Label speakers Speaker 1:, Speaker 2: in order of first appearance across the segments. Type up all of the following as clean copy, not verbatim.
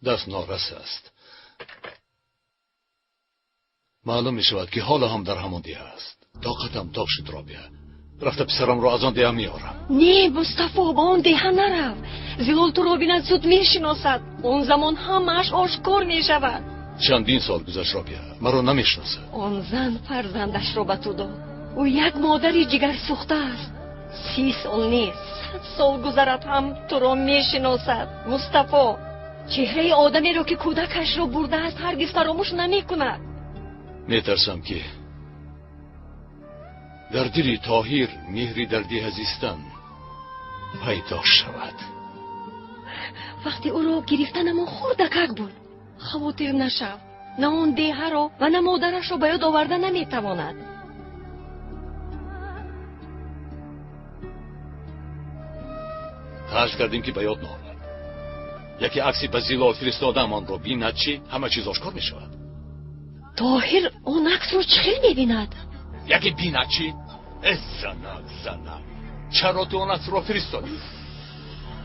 Speaker 1: Даст норас аст. Маълум мешавад, ки ҳоло ҳам дар ҳамон деҳа аст. Тоқатам тоқ шуд, Робиа. Рафта писарамро аз он деҳа меорам.
Speaker 2: Не, Мустафо, ба он деҳа нарав. Зилол туро бинад, зуд мешиносад. Он замон ҳамааш ошкор мешавад.
Speaker 1: Чандин сол гузашт, Робиа. Маро намешиносад.
Speaker 2: Он зан фарзандашро ба ту дод. Ӯ як модари ҷигарсӯхта аст. 30 сол не, 100 сол гузарад ҳам туро мешиносад. Мустафо, чеҳраи одамеро ки кӯдакашро бурдааст ҳаргиз фаромӯш намекунад.
Speaker 1: Метарсам, ки дар дили Тоҳир меҳри дар деҳа зистан пайдо шавад.
Speaker 2: Вақте ӯро гирифтанамон хурдакак буд. Хавотир нашав. На он деҳаро ва на модарашро ба ёд оварда наметавонад.
Speaker 1: Фарз кардем, ки ба ёд наовард. Яке акси ба Зилол фиристодам, онро бинад чӣ, ҳама чиз ошкор мешавад.
Speaker 2: Тоҳир он аксро чӣ хел мебинад?
Speaker 1: Яке бинад чӣ? Э, занак, занак, чаро ту он аксро фиристодӣ?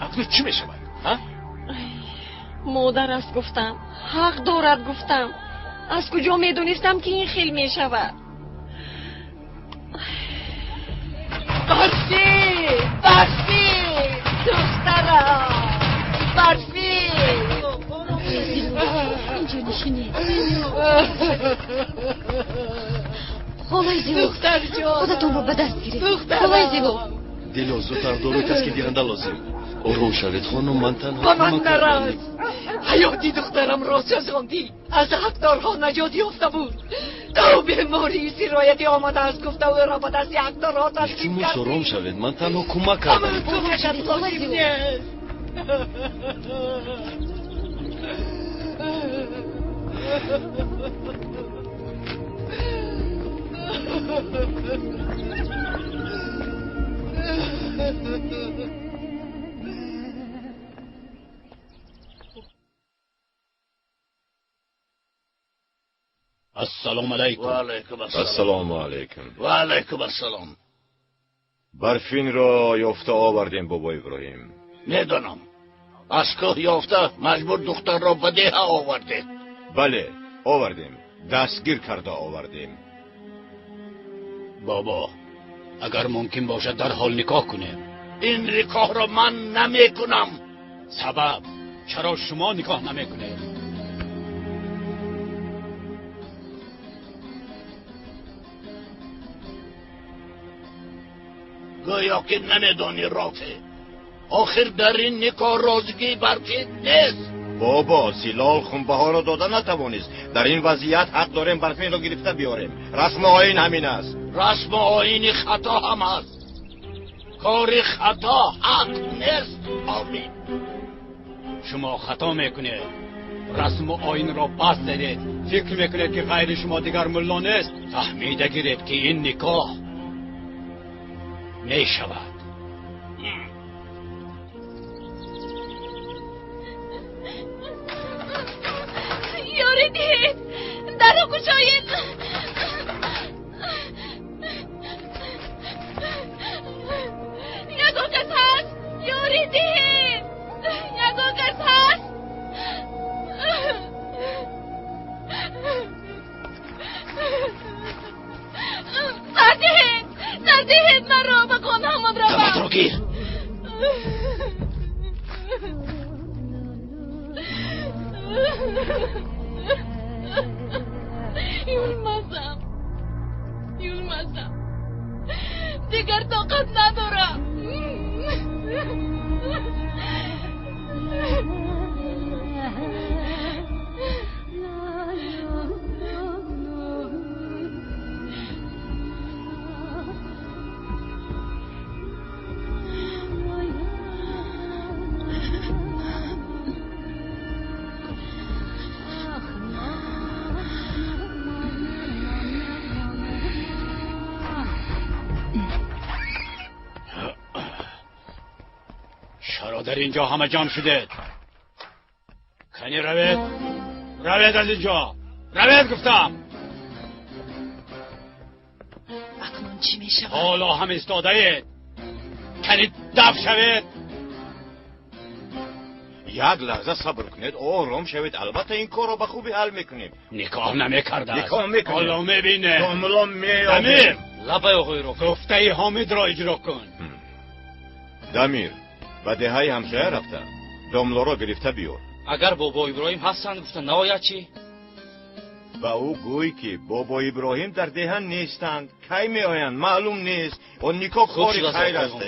Speaker 1: Акнун чӣ мешавад, ҳа?
Speaker 2: Модар аст гуфтам, ҳақ дорад гуфтам. Аз куҷо медонистам, ки ин хел мешавад?
Speaker 3: Барфӣ, Барфӣ, духтарам, Барфӣ.
Speaker 2: Инҷо нишинед. Холаи Зилол,
Speaker 3: духтарҷон,
Speaker 2: худатонро ба даст гиред.
Speaker 3: Духтарам.
Speaker 2: Холаи Зилол.
Speaker 4: Дило, зудтар доруи таскиндиҳанда лозим. Ором шавед, хонум, ман танҳо
Speaker 3: Ба ман
Speaker 4: кӯмак кардам.
Speaker 3: нарас. Ҳаёти духтарамро сӯзондӣ. Аз ҳақдорҳо наҷот ёфта буд. То бемории сироятӣ омадааст гуфта ӯро ба дасти ҳақдорҳо таслим
Speaker 4: Илтимос,
Speaker 3: кардӣ.
Speaker 4: ором шавед, ман танҳо кӯмак кардам.
Speaker 3: Ҳамон кӯмакат лозим нест.
Speaker 5: Ассалому алайкум.
Speaker 6: Ва алайкум ассалом.
Speaker 7: Ассалому алайкум.
Speaker 6: Ва алайкум ассалом.
Speaker 7: Барфинро ёфта овардем, бобо Иброҳим.
Speaker 6: Медонам. Аз кӯҳ ёфта маҷбур духтарро ба деҳа овардед.
Speaker 7: Бале, овардем. Дастгир карда овардем.
Speaker 5: Бобо, агар мумкин бошад дарҳол никоҳ кунем.
Speaker 6: Ин никоҳро ман намекунам.
Speaker 5: Сабаб? Чаро шумо никоҳ намекунед?
Speaker 6: Гӯё ки намедонӣ, Рофеъ. Охир дар ин никоҳ розигии Барфин нест.
Speaker 7: Бобо, Зилол хунбаҳоро дода натавонист. Дар ин вазъият ҳақ дорем Барфинро гирифта биёрем. Расму оин ҳамин аст.
Speaker 6: Расму оини хато ҳам аст. Кори хато ҳақ нест. Омин.
Speaker 5: Шумо хато мекунед. Расму оинро пас задед. Фикр мекунед, ки ғайри шумо дигар мулло нест. Фаҳмида гиред, ки ин никоҳ мешавад.
Speaker 8: Ёрӣ диҳед, дарро кушоед. Ягон кас ҳаст? Ёрӣ диҳед, ягон кас ҳаст? Сар диҳед, сар диҳед маро, ба хонаамон равам.
Speaker 6: Даматро гир.
Speaker 8: Юлмасам, юлмасам, дигар тоқат надорам.
Speaker 5: Чаро дар инҷо ҳама ҷамъ шудед? Кани равед, равед аз инҷо, равед гуфтам.
Speaker 2: Акнун чӣ мешавад?
Speaker 5: Ҳоло ҳам истодаед. Кани даф шавед.
Speaker 7: Як лаҳза сабр кунед, ором шавед. Албатта ин корро ба хубӣ ҳал мекунем.
Speaker 5: Никоҳ намекардааст.
Speaker 7: Никоҳ мекунем.
Speaker 5: Ҳоло мебинем.
Speaker 7: Домло меёбем.
Speaker 5: Дамир!
Speaker 9: Лабай оғои Рофеъ.
Speaker 5: Гуфтаи Ҳомидро иҷро кун.
Speaker 7: Дамир, ба деҳаи ҳамсоя рафта домлоро гирифта биёр.
Speaker 9: Агар бобо Иброҳим ҳастанд гуфта наояд чӣ?
Speaker 7: Ба ӯ гӯй ки бобо Иброҳим дар деҳа нестанд. Кай меоянд маълум нест. Он никоҳ кори хайр аст.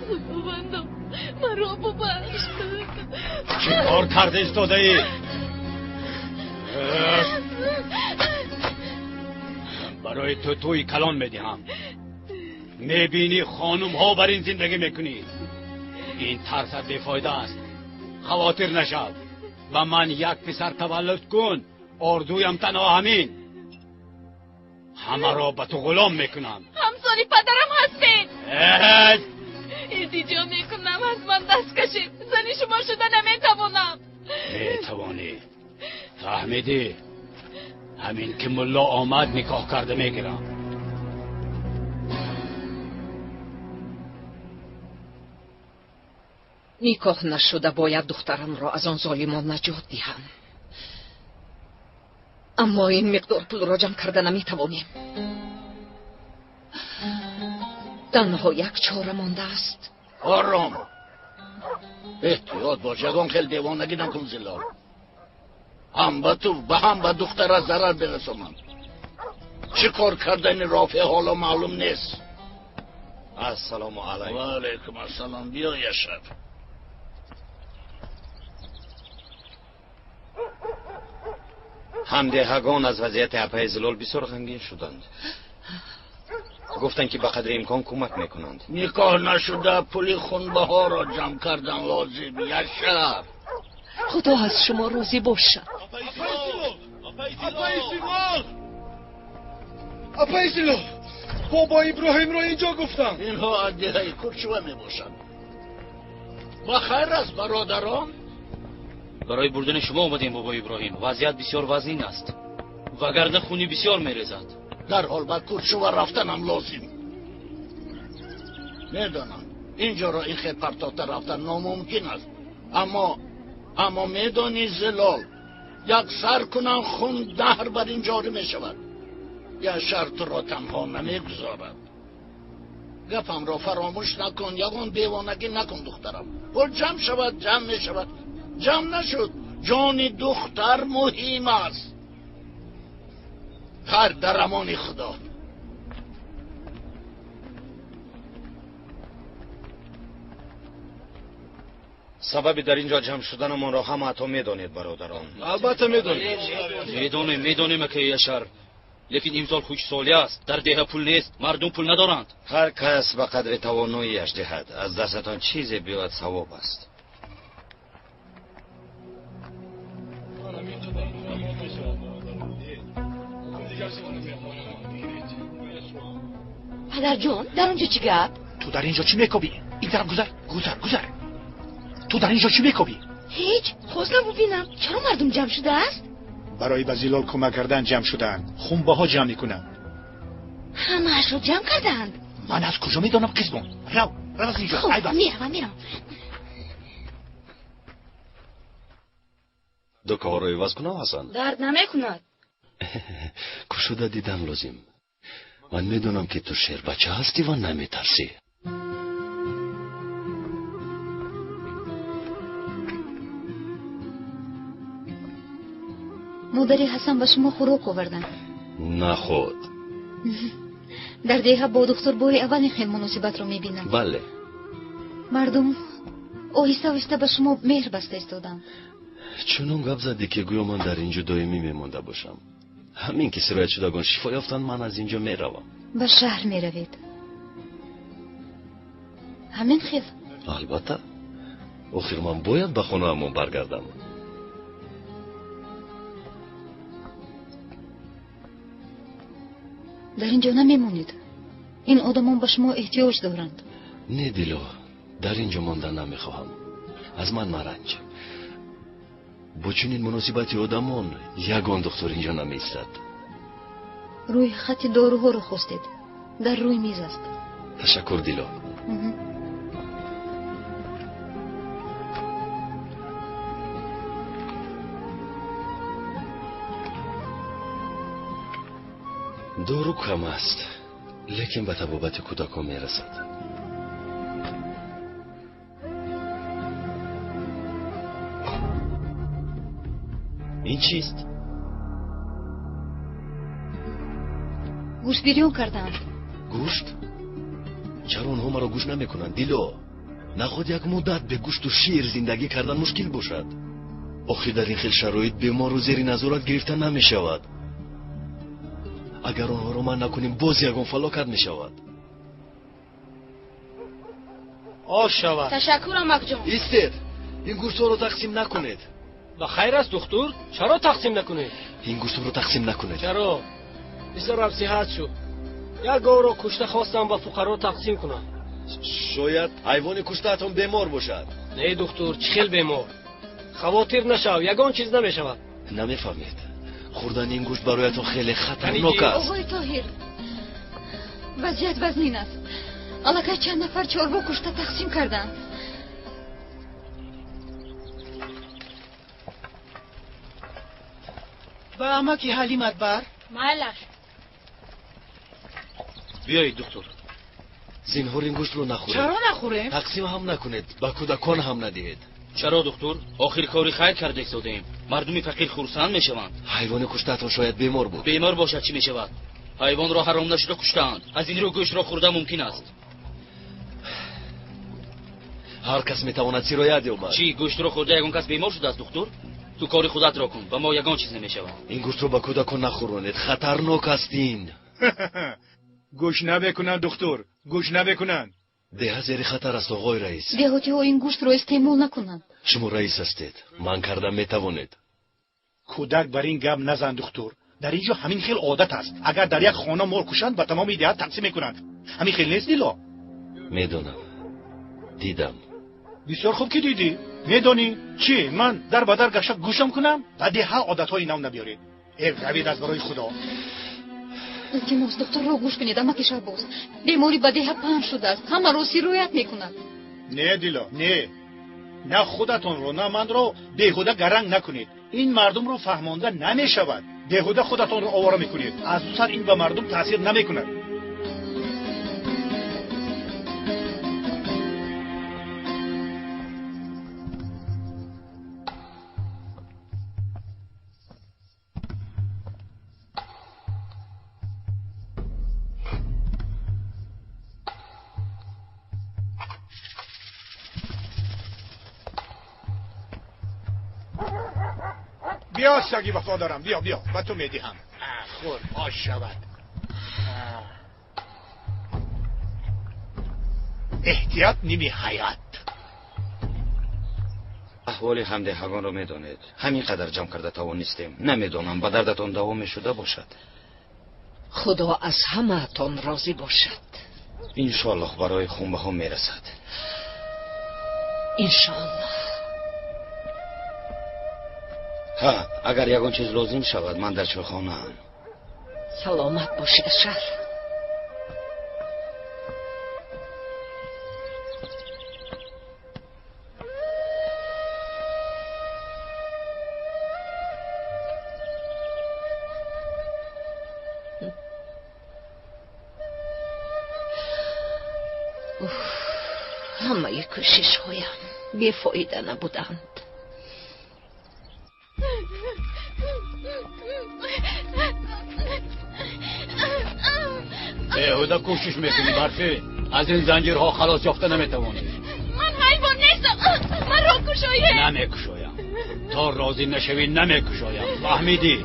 Speaker 8: Худовандо, маро бубахш.
Speaker 5: Чӣ кор карда истодаӣ? Барои ту тӯи калон медиҳам. Мебинӣ хонумҳо бар ин зиндагӣ мекунӣ. Ин тарсат бефоида аст. Хавотир нашав. Ба ман як писар таваллуд кун. Орзуям танҳо ҳамин. Ҳамаро ба ту ғулом мекунам.
Speaker 8: Ҳамсони падарам ҳастед. Илтиҷо мекунам, аз ман даст кашед. Зани шумо шуда наметавонам.
Speaker 5: Метавонӣ. Фаҳмидӣ? Ҳамин ки мулло омад никоҳ карда мегирам.
Speaker 3: Никоҳ нашуда бояд духтарамро аз он золимон наҷот диҳам. Аммо ин миқдор пулро ҷамъ карда наметавонем. Танҳо як чора мондааст.
Speaker 6: Ором, эҳтиёт бош, ягон хел девонагӣ накун. Зилол, ҳам ба ту ва ҳам ба духтара зарар бирасонанд. Чӣ кор кардани Рофеъ ҳоло маълум нест.
Speaker 7: Ассалому алайкум.
Speaker 6: Ва алайкум ассалом. Биё Яшар.
Speaker 7: Ҳамдеҳагон аз вазъияти апаи Зилол бисёр ғамгин шуданд. Гуфтанд ки ба қадри имкон кӯмак мекунанд.
Speaker 6: Никоҳ нашуда пули хунбаҳоро ҷамъ кардан лозим, Яшар.
Speaker 2: Худо аз шумо розӣ бошад.
Speaker 1: Апаи Зилол! Апаи Зилол! Бобо Иброҳимро инҷо гуфтам.
Speaker 6: Инҳо аз деҳаи Курчува мебошанд. Ба хайр аст, бародарон?
Speaker 9: Барои бурдани шумо омадем, бобо Иброҳим. Вазъият бисёр вазнин аст, вагарна хуни бисёр мерезад.
Speaker 6: Дарҳол ба Курчува рафтанам лозим. Медонам инҷоро ин хел партофта рафтан номумкин аст, аммо медонӣ Зилол, як сар кунам хун наҳр бар ин ҷорӣ мешавад. Яшар туро танҳо намегузорад. Гапамро фаромӯш накун, ягон девонагӣ накун духтарам. Пул ҷамъ шавад, ҷамъ мешавад. Ҷамъ нашуд, ҷони духтар муҳим аст. Хайр, дар амони Худо.
Speaker 7: Сабаби дар инҷо ҷамъ шуданамонро ҳамаатон медонед, бародарон.
Speaker 1: Албатта медонем.
Speaker 9: Медонем, медонем, акаи Яшар. Лекин имсол хушсолӣ аст. Дар деҳа пул нест, мардум пул надоранд.
Speaker 7: Ҳар кас ба қадри тавоноияш диҳад. Аз дастатон чизе биёяд савоб аст.
Speaker 2: Падарҷон, дар онҷо чӣ гап?
Speaker 1: Ту дар инҷо чӣ мекобӣ? Ин тараф гузар, гузар, гузар. Ту дар инҷо чӣ мекобӣ?
Speaker 8: Ҳеҷ, хостам бубинам чаро мардум ҷамъ шудааст.
Speaker 10: Барои ба Зилол кӯмак кардан ҷамъ шудаанд. Хунбаҳо ҷамъ мекунанд.
Speaker 8: Ҳамаашро ҷамъ кардаанд.
Speaker 1: Ман аз куҷо медонам, қизбон? Рав, рав аз инҷо.
Speaker 8: Хуб, меравам, меравам.
Speaker 4: Дукаҳоро иваз кунам, Ҳасан?
Speaker 8: Дард намекунад.
Speaker 4: Кушода дидан лозим. Ман медонам ки ту шербача ҳастӣ ва наметарсӣ.
Speaker 11: Модари Ҳасан ба шумо хӯрок оварданд.
Speaker 4: Наход.
Speaker 11: Дар деҳа бо духтур бори аввал ин хел муносибатро мебинам.
Speaker 4: Бале.
Speaker 11: Мардум оҳиста оҳиста ба шумо меҳр баста истоданд.
Speaker 4: Чунон гап задӣ ки гӯё ман дар инҷо доимӣ мемонда бошам. Ҳамин ки сироятшудагон шифо ёфтанд, ман аз инҷо меравам.
Speaker 11: Ба шаҳр меравед? Ҳамин хел?
Speaker 4: Албатта. Охир ман бояд ба хонаамон баргардам.
Speaker 11: Дар инҷо намемонед. Ин одамон ба шумо эҳтиёҷ доранд.
Speaker 4: Не, Дило, дар инҷо мондан намехоҳам. Аз ман маранҷ. Бо чунин муносибати одамон ягон духтур инҷо намеистад.
Speaker 11: Рӯи хати доруҳоро хостед. Дар рӯи миз аст.
Speaker 4: Ташаккур, Дило. Дору кам аст, лекин ба табобати кӯдакон мерасад. Ин чист?
Speaker 11: Гӯшт бирён кардаанд.
Speaker 4: Гӯшт? Чаро онҳо маро гӯш намекунанд, Дило? Наход як муддат бе гӯшту шир зиндагӣ кардан мушкил бошад. Охир дар ин хел шароит беморро зери назорат гирифта намешавад. Агар онҳоро манъ накунем, боз ягон фалокат мешавад.
Speaker 12: Ош шавад.
Speaker 8: Ташаккур, амакҷон.
Speaker 4: Истед, ин гӯштҳоро тақсим накунед.
Speaker 12: Ба хайр аст, духтур? Чаро тақсим накунед?
Speaker 4: Ин гӯштҳоро тақсим накунед.
Speaker 12: Чаро? Писарам сиҳат шуд. Як говро кушта хостам ба фуқаро тақсим кунам.
Speaker 4: Шояд ҳайвони куштаатон бемор бошад.
Speaker 12: Не, духтур, чӣ хел бемор? Хавотир нашав, ягон чиз намешавад.
Speaker 4: Намефаҳмед. Хӯрдани ин гӯшт бароятон хеле хатарнок аст.
Speaker 11: Оғои Тоҳир, вазъият вазнин аст. Аллакай чанд нафар чорво кушта тақсим карданд.
Speaker 3: Ба амаки Ҳалимат бар.
Speaker 8: Майлаш.
Speaker 9: Биёед, духтур.
Speaker 4: Зинҳор ин гӯштро нахӯред.
Speaker 3: Чаро нахӯрем?
Speaker 4: Тақсим ҳам накунед, ба кӯдакон ҳам надиҳед.
Speaker 9: Чаро, духтур? Охир кори хайр карда истодаем. Мардуми фақир хурсанд мешаванд.
Speaker 4: Ҳайвони куштаатон шояд бемор буд.
Speaker 9: Бемор бошад чӣ мешавад? Ҳайвонро ҳаром нашуда куштаанд. Аз ин рӯ гӯштро хӯрда мумкин аст.
Speaker 4: Ҳар кас метавонад сироят ёбад.
Speaker 9: Чӣ, гӯштро хӯрда ягон кас бемор шудааст, духтур? Ту кори худатро кун, ба мо ягон чиз намешавад.
Speaker 4: Ин гӯштро ба кӯдакон нахӯронед, хатарнок аст ин.
Speaker 10: Гӯш намекунанд, духтур, гӯш намекунанд.
Speaker 4: Деҳа зери хатар аст, оғои раис.
Speaker 11: Деҳотиҳо ин гӯштро истеъмол накунанд.
Speaker 4: Шумо раис ҳастед, манъ карда метавонед.
Speaker 10: Кӯдак бар ин гап назан, духтур. Дар ин ҷо ҳамин хел одат аст. Агар дар як хона мол кушанд, ба тамоми деҳа тақсим мекунанд. Ҳамин хел нест, Дило?
Speaker 4: Медонам, дидам.
Speaker 10: Бисёр хуб ки дидӣ. Медонӣ чӣ? Ман дар ба дар гашта гӯшам кунам? Ба деҳа одатҳои нав набиёред. Э, равед аз барои Худо.
Speaker 11: Илтимос, духтурро гӯш кунед, амаки Шаҳбоз. Беморӣ ба деҳа паҳн шудааст, ҳамаро сироят мекунад.
Speaker 10: Не, Дило, не. На худатонро, на манро беҳуда гаранг накунед. Ин мардумро фаҳмонда намешавад. Беҳуда худатонро овора мекунед. Аз ду сар ин ба мардум таъсир намекунад. Биё, саги вафодорам, биё, биё, ба ту медиҳам. Хӯр, ош шавад. Эҳтиёт ними ҳаёт.
Speaker 5: Аҳволи ҳамдеҳагонро медонед. Ҳамин қадар ҷамъ карда тавонистем. Намедонам ба дардатон давом мешуда бошад.
Speaker 3: Худо аз ҳамаатон розӣ бошад.
Speaker 5: Иншоаллоҳ барои хунбаҳо мерасад.
Speaker 3: Иншоаллоҳ.
Speaker 5: Ҳа, агар ягон чиз лозим шавад, ман дар чойхонаам.
Speaker 3: Саломат бошед, Ашар. Ҳамаи кӯшишҳоям бефоида набуданд.
Speaker 5: Беҳуда кӯшиш мекунӣ, Барфӣ. Аз ин занҷирҳо халос ёфта наметавонӣ.
Speaker 8: Ман ҳайвон нестам, маро кушоед.
Speaker 5: Намекушоям. То розӣ нашавӣ намекушоям. Фаҳмидӣ?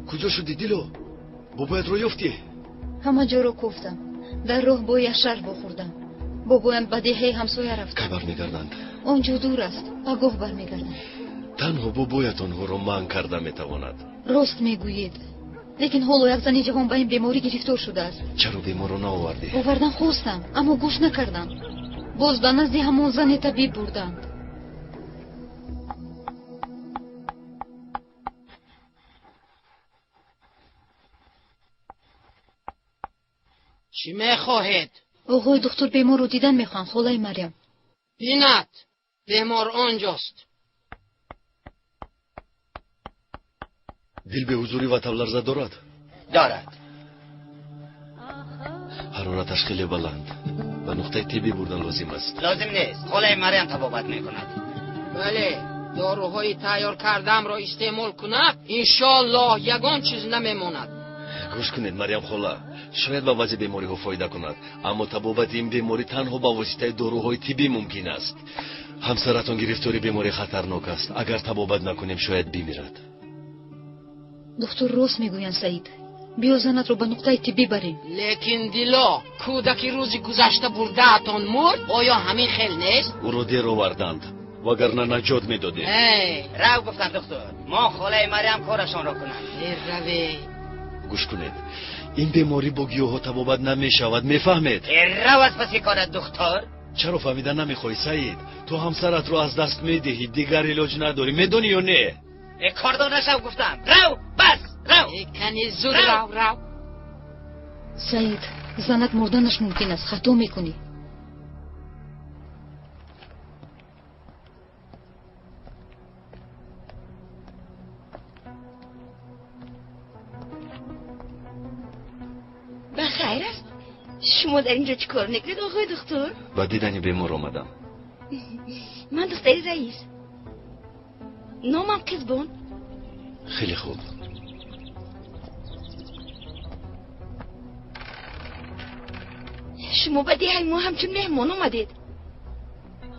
Speaker 4: Куҷо шудӣ, Дило? Бобоятро ёфтӣ?
Speaker 11: Ҳама ҷоро кофтам. Дар роҳ бо Яшар вохӯрдам. Бобоям ба деҳаи ҳамсоя рафт.
Speaker 4: Кай бармегарданд?
Speaker 11: Он ҷо дур аст, пагоҳ бармегарданд.
Speaker 4: Танҳо бобоят онҳоро манъ карда метавонад.
Speaker 11: Рост мегӯед. Лекин ҳоло як зани ҷавон ба ин беморӣ гирифтор шудааст.
Speaker 4: Чаро беморро наовардӣ?
Speaker 11: Овардан хостам, аммо гӯш накардам. Боз ба назди ҳамон зани табиб бурданд.
Speaker 3: Чӣ мехоҳед?
Speaker 11: Оғои духтур беморро дидан мехоҳанд, холаи Марьям.
Speaker 3: Бинад, бемор онҷост.
Speaker 4: Дил беҳузурӣ ва тавларза дорад?
Speaker 13: Дорад.
Speaker 4: Ҳарораташ хеле баланд. Ба нуқтаи тиббӣ бурдан лозим аст.
Speaker 13: Лозим нест. Холаи Марьям табобат мекунад.
Speaker 3: Бале, доруҳои тайёр кардаамро истеъмол кунад, иншоаллоҳ ягон чиз намемонад.
Speaker 4: Гӯш кунед, Марьям хола, шояд ба баъзе бемориҳо фоида кунад, аммо табобати ин беморӣ танҳо ба воситаи доруҳои тиббӣ мумкин аст. Ҳамсаратон гирифтори бемории хатарнок аст. Агар табобат накунем, шояд бимирад.
Speaker 11: Духтур рост мегӯянд, Саид. Биё занатро ба нуқтаи тиббӣ барем.
Speaker 3: Лекин Дило, кӯдаки рӯзи гузашта бурдаатон мурд, оё ҳамин хел нест?
Speaker 4: Ӯро дер оварданд, вагарна наҷот медодем.
Speaker 13: Рав гуфтам духтур, мо холаи Марьям корашонро кунанд.
Speaker 3: Раве.
Speaker 4: Гӯш кунед, ин беморӣ бо гиёҳҳо табобат намешавад, мефаҳмед?
Speaker 13: Рав аз паси корат, духтур.
Speaker 4: Чаро фаҳмида намехоҳӣ, Саид? Ту ҳамсаратро аз даст медиҳӣ, дигар илоҷ надорӣ, медонӣ ё не?
Speaker 13: Кордор нашав гуфтам. Рав, бас, рав.
Speaker 3: Кани зуд рав, рав.
Speaker 11: Саид, занат мурданаш мумкин аст, хато мекунӣ.
Speaker 8: Ба хайр аст? Шумо дар инҷо чӣ кор мекунед, оғои духтур?
Speaker 4: Ба дидани бемор омадам.
Speaker 8: Ман духтари раис. Номам Қизбон.
Speaker 4: Хеле хуб.
Speaker 8: Шумо ба деҳаи мо ҳамчун меҳмон омадед.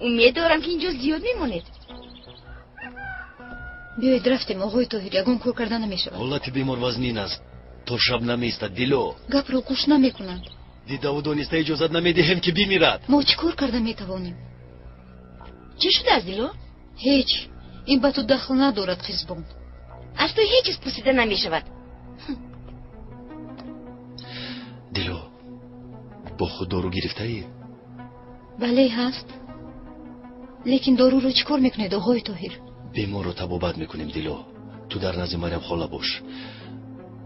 Speaker 8: Умед дорам, ки инҷо зиёд мемонед.
Speaker 11: Биёед рафтем, оғои Тоҳир, ягон кор карда намешавад.
Speaker 4: Ҳолати бемор вазнин аст. То шаб намеистад, Дило.
Speaker 11: Гапро гӯш намекунанд.
Speaker 4: Дидаву дониста иҷозат намедиҳем, ки бимирад.
Speaker 11: Мо чӣ кор карда метавонем?
Speaker 8: Чӣ шудааст, Дило?
Speaker 11: Ҳеҷ. Ин ба ту дахл надорад, Қизбон.
Speaker 8: Аз ту ҳеҷ чиз пурсида намешавад.
Speaker 4: Дило, бо худ дору гирифтаӣ?
Speaker 11: Бале, ҳаст. Лекин доруро чӣ кор мекунед, оғои Тоҳир?
Speaker 4: Беморро табобат мекунем, Дило. Ту дар назди Марьям хола бош.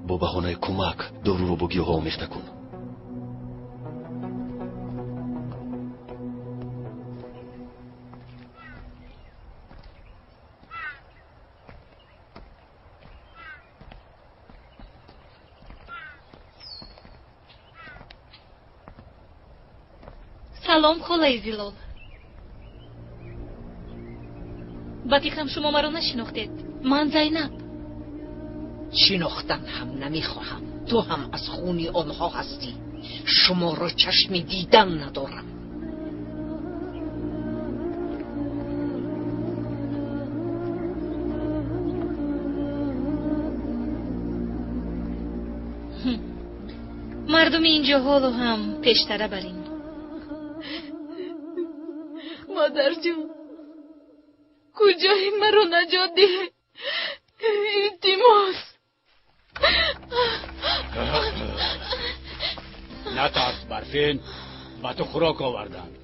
Speaker 4: Бо баҳонаи кӯмак доруро бо гиёҳҳо омехта кун.
Speaker 8: Салом, холаи Зилол. Ба фикрам шумо маро нашинохтед. Ман Зайнаб.
Speaker 3: Шинохтан ҳам намехоҳам. Ту ҳам аз хуни онҳо ҳастӣ. Шуморо чашми дидан надорам.
Speaker 8: Мардуми инҷо ҳоло ҳам пештара бар ин.
Speaker 14: Модарҷон, куҷои маро наҷот диҳед? Илтимос.
Speaker 5: Натарс, Барфин, ба ту хӯрок оварданд.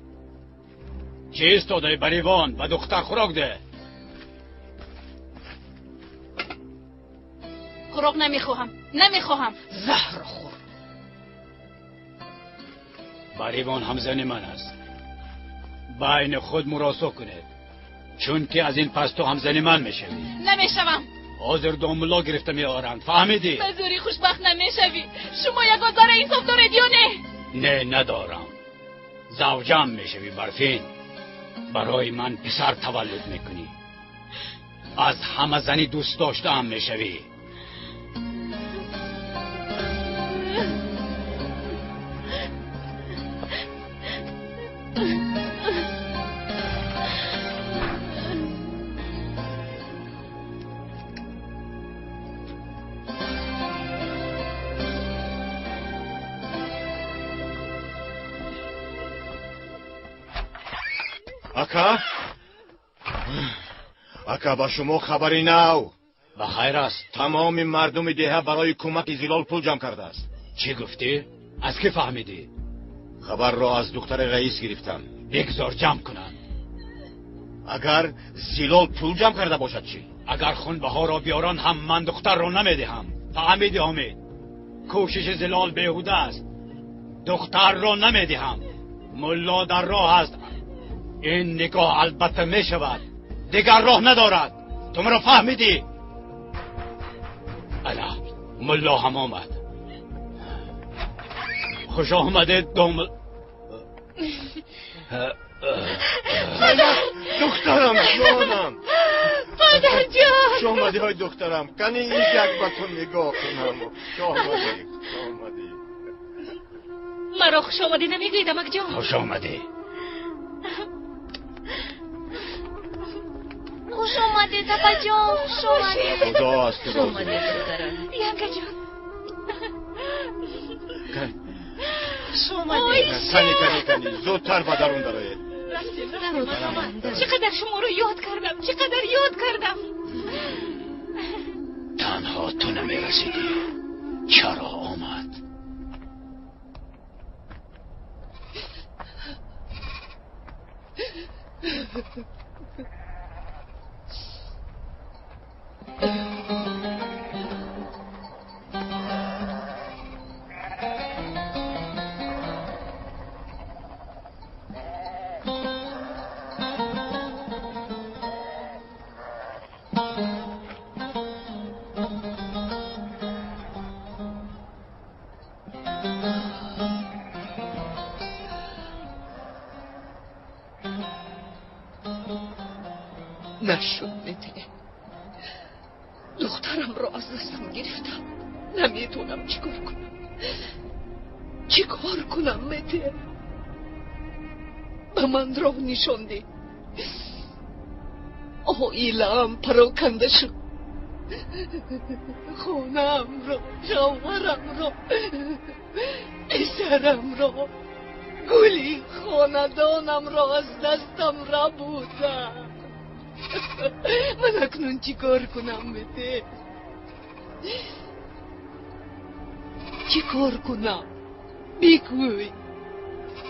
Speaker 5: Чӣ истодаи, Баривон? Ба духтар хӯрок деҳ.
Speaker 8: Хӯрок намехоҳам, намехоҳам.
Speaker 3: Заҳр хӯр.
Speaker 5: Баривон ҳамзани ман аст. Байни худ муросо кунед, чунки аз ин пас ту ҳамзани ман мешавӣ.
Speaker 8: Намешавам.
Speaker 5: Ҳозир домулло гирифта меоранд, фаҳмидӣ?
Speaker 8: Ба зӯрӣ хушбахт намешавӣ. Шумо ягон зарра инсоф доред ё не?
Speaker 5: Не, надорам. Завҷам мешавӣ, Барфин. Барои ман писар таваллуд мекунӣ. Аз ҳама зани дӯст доштаам мешавӣ.
Speaker 7: Ака? Ака, ба шумо хабари нав.
Speaker 5: Ба хайр аст.
Speaker 7: Тамоми мардуми деҳа барои кӯмаки Зилол пул ҷамъ кардааст.
Speaker 5: Чӣ гуфтӣ? Аз кӣ фаҳмидӣ?
Speaker 7: Хабарро аз духтари раис гирифтам.
Speaker 5: Бигзор ҷамъ кунанд.
Speaker 7: Агар Зилол пул ҷамъ карда бошад чӣ?
Speaker 5: Агар хунбаҳоро биёранд ҳам ман духтарро намедиҳам. Фаҳмидӣ, Ҳомид? Кӯшиши Зилол беҳуда аст. Духтарро намедиҳам. Мулло дар роҳ аст. Ин никоҳ албатта мешавад. Дигар роҳ надорад. Ту маро фаҳмидӣ? Ала, мулло ҳам омад. Хуш омадед, дом.
Speaker 7: Духтарам, ҷонам.
Speaker 8: Падарҷон.
Speaker 7: Хуш омадӣ, ҳой духтарам. Кани ин як ба ту нигоҳ кунам. Хуш омадӣ, хуш омадӣ.
Speaker 8: Маро хуш омадӣ намегӯед, амакҷон?
Speaker 5: Хуш омадӣ.
Speaker 14: Хуш омадед, апаҷон, хуш омадед.
Speaker 7: Худо аз ту розӣ бошад.
Speaker 8: Янгаҷон.
Speaker 14: Хуш омадед.
Speaker 7: Кани, кани, кани, зудтар ба дарун дароед.
Speaker 8: Чӣ қадар шуморо ёд кардам, чӣ қадар ёд кардам.
Speaker 5: Танҳо ту намерасидӣ. Чаро омад?
Speaker 3: Нашуд, мете. Духтарамро аз дастам гирифтам. Намедонам чӣ кор кунам. Чӣ кор кунам, мете? Ба ман роҳ нишон деҳ. Оилаам пароканда шуд. Хонаамро, шавҳарамро, писарамро, гули хонадонамро аз дастам рабудам. Ман акнун чӣ кор кунам, мете? Чӣ кор кунам? Бигӯй.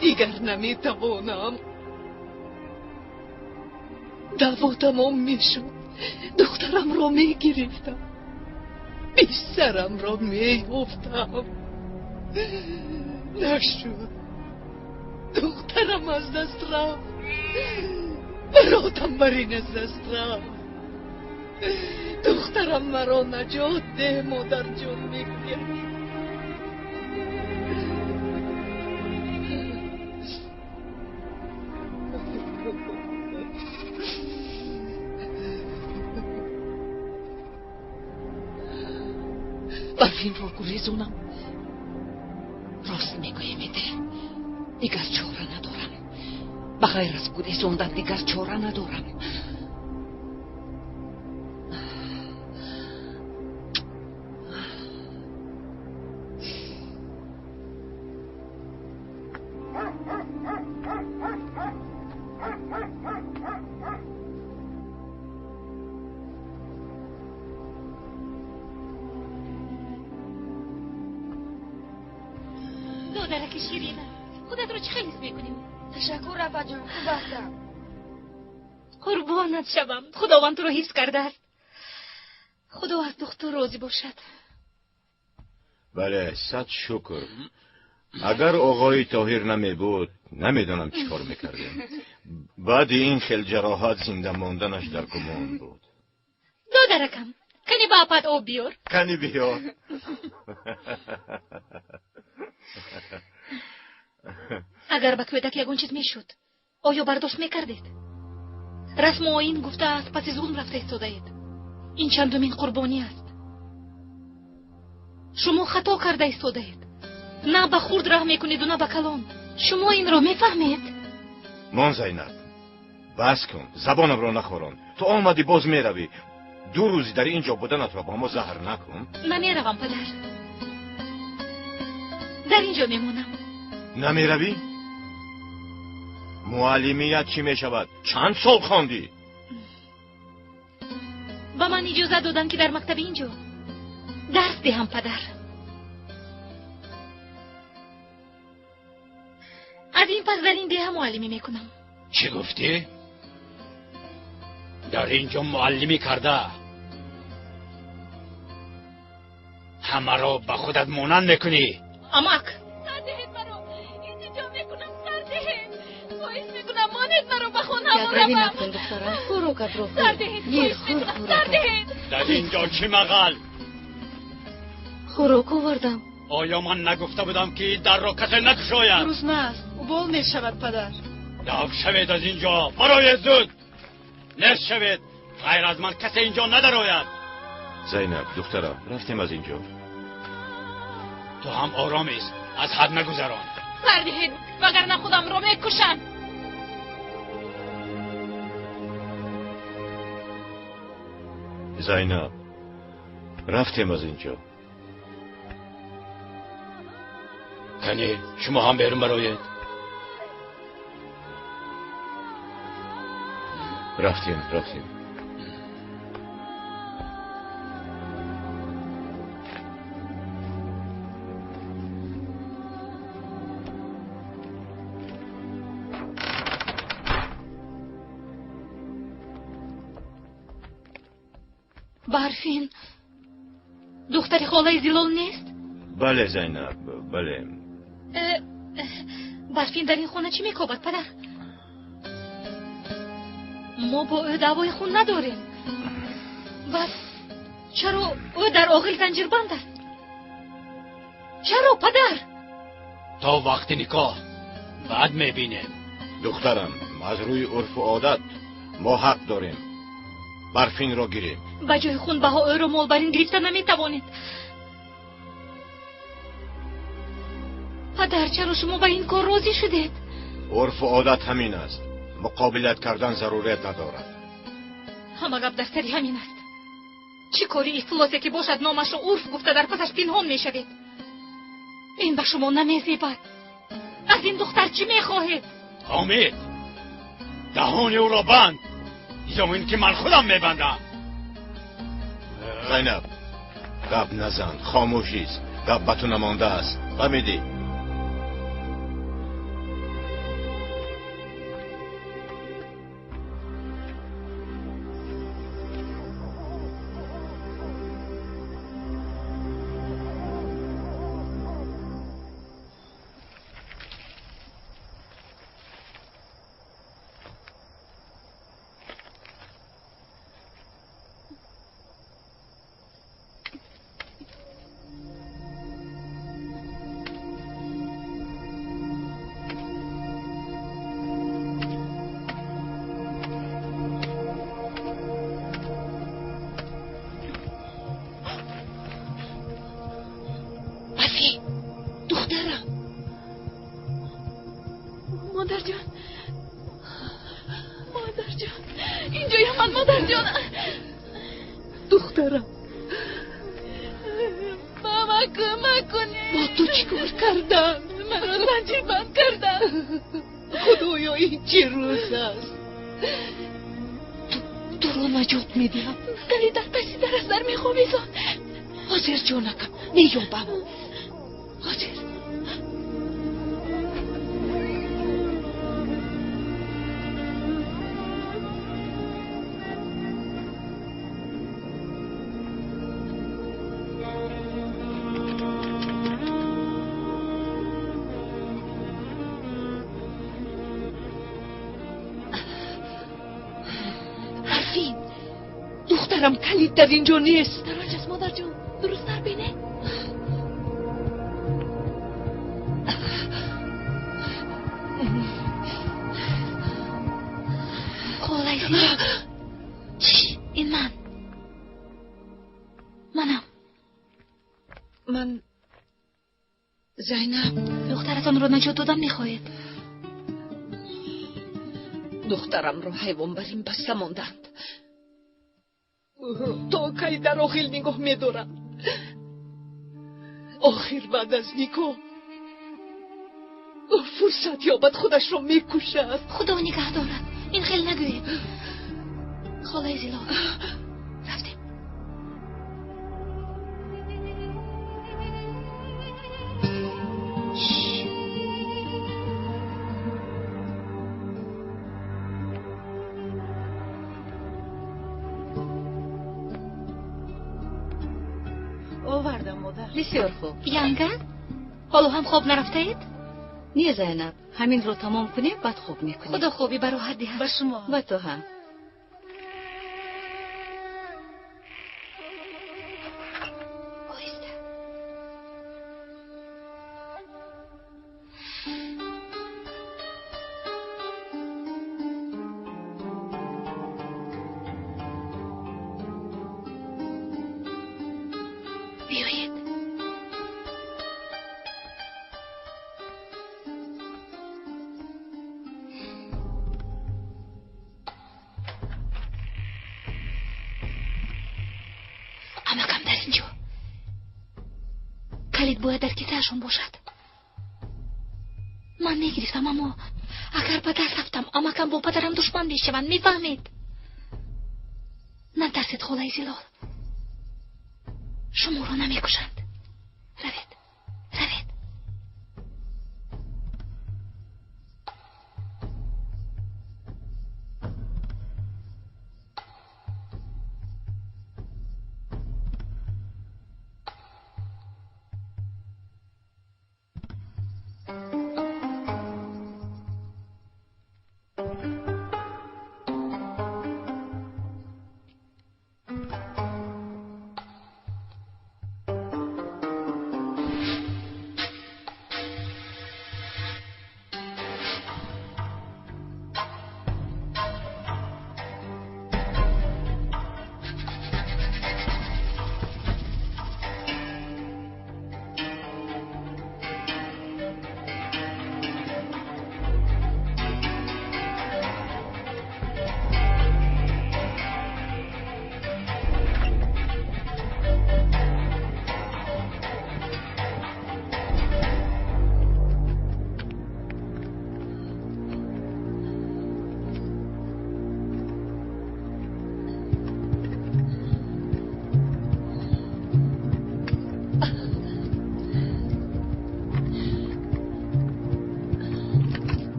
Speaker 3: Дигар наметавонам. Даъво тамом мешуд. Духтарамро мегирифтам. Писарамро меёфтам. Нашуд. Духтарам аз даст рафт. Баротам бар ин аз даст рафт. Духтарам маро наҷот деҳ, модарҷон, мегӯяд. Барфинро гурезонам. Рост мегӯӣ, мете. Дигар чора надорам. Ба ғайр аз гурезондан дигар чора надорам.
Speaker 8: Додараки ширина, худатро чӣ хел ҳис мекунӣ?
Speaker 14: Ташаккур, апаҷон, хуб ҳастам.
Speaker 8: Қурбонат шавам, Худованд туро ҳифз кардааст. Худо аз духтур розӣ бошад.
Speaker 7: Бале, сад шукр. Агар оғои Тоҳир намебуд, намедонам чӣ кор мекардем. Баъди ин хел ҷароҳат зинда монданаш дар гумон буд.
Speaker 8: Додаракам, кани ба апат об биёр.
Speaker 7: Кани биёр.
Speaker 8: Агар ба кӯдак ягон чиз мешуд, оё бардошт мекардед? Расму оин гуфта аз паси зулм рафта истодаед. Ин чандумин қурбонӣ аст. Шумо хато карда истодаед. На ба хурд раҳм мекунеду, на ба калон. Шумо инро мефаҳмед?
Speaker 7: Мон, Зайнаб, бас кун, забонамро нахӯрон. Ту омадӣ, боз меравӣ. Ду рӯзи дар ин ҷо буданатро ба мо заҳр накун.
Speaker 8: Намеравам, падар. Дар ин ҷо мемонам.
Speaker 7: Намеравӣ? Муаллимият чӣ мешавад? Чанд сол хондӣ?
Speaker 8: Ба ман иҷозат доданд, ки дар мактаби ин ҷо дарс диҳам, падар. Аз ин пас дар ин деҳа муаллимӣ мекунам.
Speaker 5: Чӣ гуфтӣ? Дар ин ҷо муаллимӣ карда ҳамаро ба худат монанд мекунӣ?
Speaker 8: Амак,
Speaker 2: Якравӣ накун, духтарам. Хӯрокатро хӯр. Гир, хӯр хӯрокат.
Speaker 5: Дар инҷо чӣ мағал?
Speaker 2: Хӯрок овардам.
Speaker 5: Оё ман нагуфта будам, ки дарро касе накушояд?
Speaker 15: Гурусна аст, убол мешавад, падар.
Speaker 5: Дав шавед аз инҷо, бароед зуд. Нест шавед, ғайр аз ман касе инҷо надарояд.
Speaker 7: Зайнаб, духтарам, рафтем аз инҷо.
Speaker 5: Ту ҳам ором ист, аз ҳад нагузарон.
Speaker 8: Сар диҳед, вагарна худамро мекушам.
Speaker 7: Зайнаб, рафтем аз инҷо.
Speaker 5: Кане, шумо ҳам берун бароед.
Speaker 7: Рафтем, рафтем.
Speaker 8: Барфин духтари холаи Зилол нест?
Speaker 7: Бале, Зайнаб, бале.
Speaker 8: Барфин дар ин хона чӣ мекобад, падар? Мо бо ӯ даъвои хун надорем. Бас чаро ӯ дар оғил занҷирбанд аст? Чаро, падар?
Speaker 5: То вақти никоҳ, баъд мебинем.
Speaker 7: Духтарам, аз рӯи урфу одат мо ҳақ дорем Барфинро гирем.
Speaker 8: Ба ҷои хунбаҳо ӯро молбарин гирифта наметавонед. Падар, чаро шумо ба ин кор розӣ шудед?
Speaker 7: Урфу одат ҳамин аст. Муқобилат кардан зарурият надорад.
Speaker 8: Ҳама гап дар сари ҳамин аст. Чӣ кори ифлосе ки бошад, номашро урф гуфта дар пасаш пинҳон мешавед. Ин ба шумо намезебад. Аз ин духтар чӣ мехоҳед?
Speaker 5: Ҳомид, даҳони ӯро банд, ё ин ки ман худам мебандам.
Speaker 7: Зайнаб, гап назан, хомӯш ист. Гап ба ту намондааст, фаҳмидӣ?
Speaker 8: Модарҷон, модарҷон, инҷоям ман, модарҷон.
Speaker 3: Духтарам,
Speaker 8: ба ман кӯмак кунед.
Speaker 3: Бо ту чӣ кор карданд?
Speaker 8: Маро занҷирбанд карданд.
Speaker 3: Худоё, ин чӣ рӯз аст? Туро наҷот медиҳам.
Speaker 8: Калид дар паси дар аст, дар мехобизон.
Speaker 3: Ҳозир, ҷонакам, меёбам. Ҳозир. Барфин, духтарам, калид дар инҷо нест.
Speaker 8: Дар онҷаст, модарҷон, дурусттар бине. Холаи Зилол, ин ман манам.
Speaker 3: Ман Зайнаб.
Speaker 8: Духтаратонро наҷот додан мехоҳед?
Speaker 3: Духтарамро ҳайвонбарин баста монданд. То кай дар оғил нигоҳ медорам? Охир баъд аз никоҳ ӯ фурсат ёбад, худашро мекушад.
Speaker 8: Худо нигаҳ дорад, ин хел нагӯед. Холаи Зилол, рафтем.
Speaker 15: Овардам, модар.
Speaker 2: Бисёр хуб.
Speaker 8: Янга, ҳоло ҳам хоб нарафтаед?
Speaker 2: Не Зайнаб, ҳаминро тамом кунем, баъд хоб мекунем.
Speaker 8: Худо хобӣ бароҳат диҳад.
Speaker 15: Ба шумо.
Speaker 2: Ба ту ҳам.
Speaker 8: Оҳиста. Биёед. Амакам дар ин ҷо. Калид бояд дар кисаашон бошад. Ман мегирифтам, аммо агар ба даст афтам, амакам бо падарам душман мешаванд, мефаҳмед? Натарсед, холаи Зилол. Шуморо намекушанд. Равед, равед.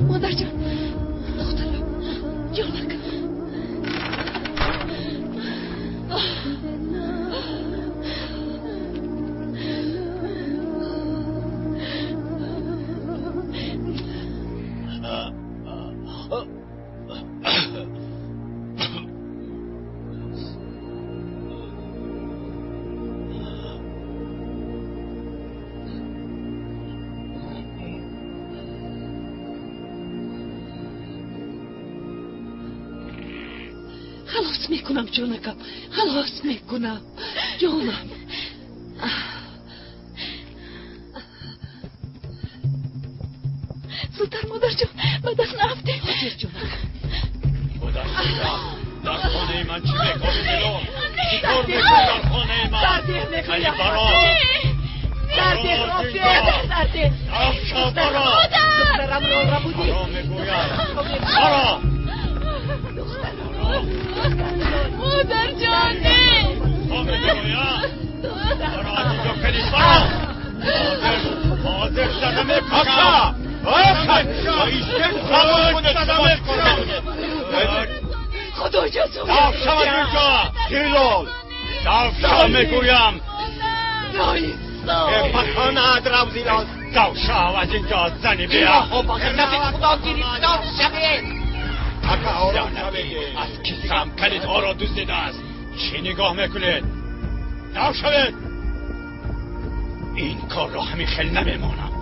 Speaker 8: Модарҷон, духтарам, ҷонакам.
Speaker 3: Халос мекунам, ҷонакам, халос мекунам, ҷонам.
Speaker 8: Зудтар, модарҷон, ба даст наафтем.
Speaker 3: Ҳозир, ҷонакам.
Speaker 5: Дар хонаи ман чӣ мекорӣ, Зилол? Чӣ кор мекунӣ дар хонаи ман?
Speaker 3: Сардеҳ мекунам.
Speaker 5: Али баро!
Speaker 3: Сардеҳ, рофеъ, сардеҳ.
Speaker 5: Афшо, баро!
Speaker 3: Духтарамро рабудӣ.
Speaker 5: Баро мегӯям. Баро!
Speaker 8: Модарҷон, не!
Speaker 5: Ҳозир зада мекушам!
Speaker 3: Худо ҷазо
Speaker 5: Дав шавад инҷо! Зилол! Дав шав мегӯям!
Speaker 13: Бахонад рав, Зилол!
Speaker 5: Дав шав аз инҷо, зани бия!
Speaker 3: Ба ғазаби Худо гирифтор шавед!
Speaker 5: Аз кисаам калидҳоро дуздидааст. Чӣ нигоҳ мекунед? Дав шавед! Ин корро ҳамин хел намемонам.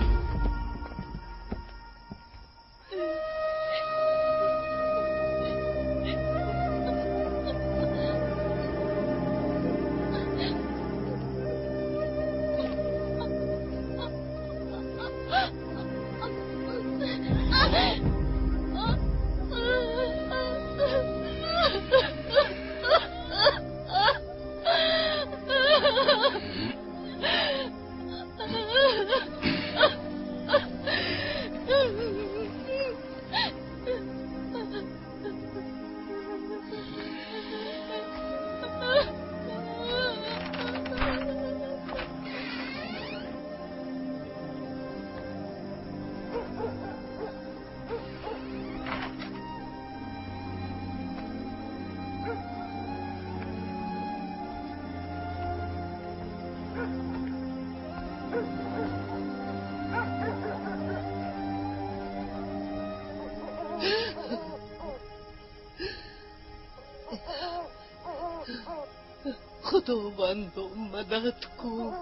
Speaker 3: Худовандо, мадад кун.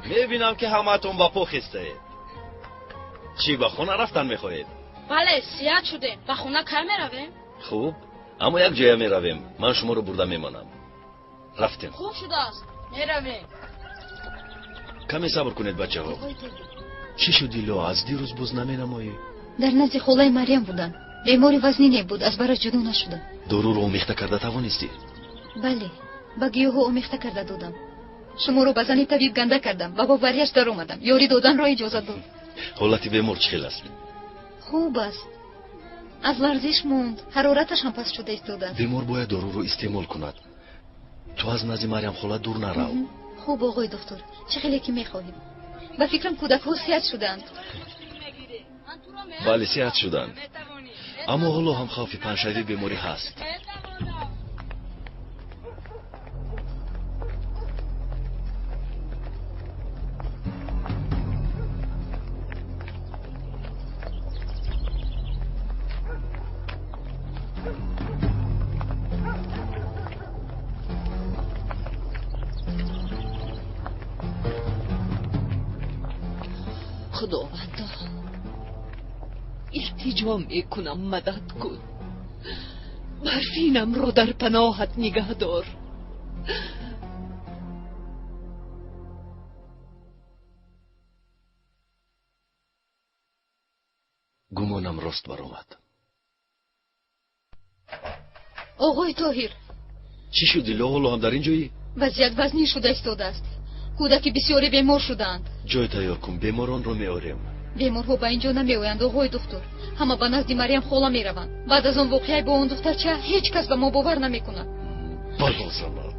Speaker 4: Мебинам ки ҳамаатон ба по хестаед. Чӣ, ба хона рафтан мехоҳед?
Speaker 14: Бале, сиҳат шудем. Ба хона кай меравем?
Speaker 4: Хуб, аммо як ҷоя меравем. Ман шуморо бурда мемонам. Рафтем.
Speaker 14: Хуб шудааст, меравем.
Speaker 4: Каме сабр кунед, бачаҳо. Чӣ шуд, Дило? Аз дирӯз боз наменамоӣ?
Speaker 11: Дар назди холаи Марьям будам. Бемори вазнине буд, аз бараш ҷудо нашудам.
Speaker 4: Доруро омехта карда тавонистӣ?
Speaker 11: Бале, ба гиёҳҳо омехта карда додам. Шуморо ба зани табиб ганда кардам ва бо варияш даромадам. Ёрӣ доданро иҷозат дод.
Speaker 4: Ҳолати бемор чӣ хел аст?
Speaker 11: Хуб аст. Аз ларзиш монд, ҳарораташ ҳам паст шуда истодааст.
Speaker 4: Бемор бояд доруро истеъмол кунад. Ту аз назди Марьям хола дур нарав.
Speaker 11: Хуб, оғои духтур, чӣ хеле ки мехоҳем. Ба фикрам кӯдакҳо сиҳат шуданд.
Speaker 4: Бале, сиҳат шуданд. Аммо ҳоло ҳам хавфи паҳншавии беморӣ ҳаст.
Speaker 3: Худовандо, илтиҷо мекунам, мадад кун. Барфинамро дар паноҳат нигаҳ дор.
Speaker 4: Гумонам рост баромад.
Speaker 11: Оғои Тоҳир.
Speaker 4: Чӣ шуд, Дило? Ҳоло ҳам дар ин ҷоӣ?
Speaker 11: Вазъият вазнин шуда истодааст. Кӯдаки бисёре бемор шудаанд.
Speaker 4: Ҷой тайёр кун, беморонро меорем.
Speaker 11: Беморҳо ба ин ҷо намеоянд, оғои духтур. Ҳама ба назди Марьям хола мераванд. Баъд аз он воқеаи бо он духтарча ҳеҷ кас ба мо бовар намекунад.
Speaker 4: Бало занад.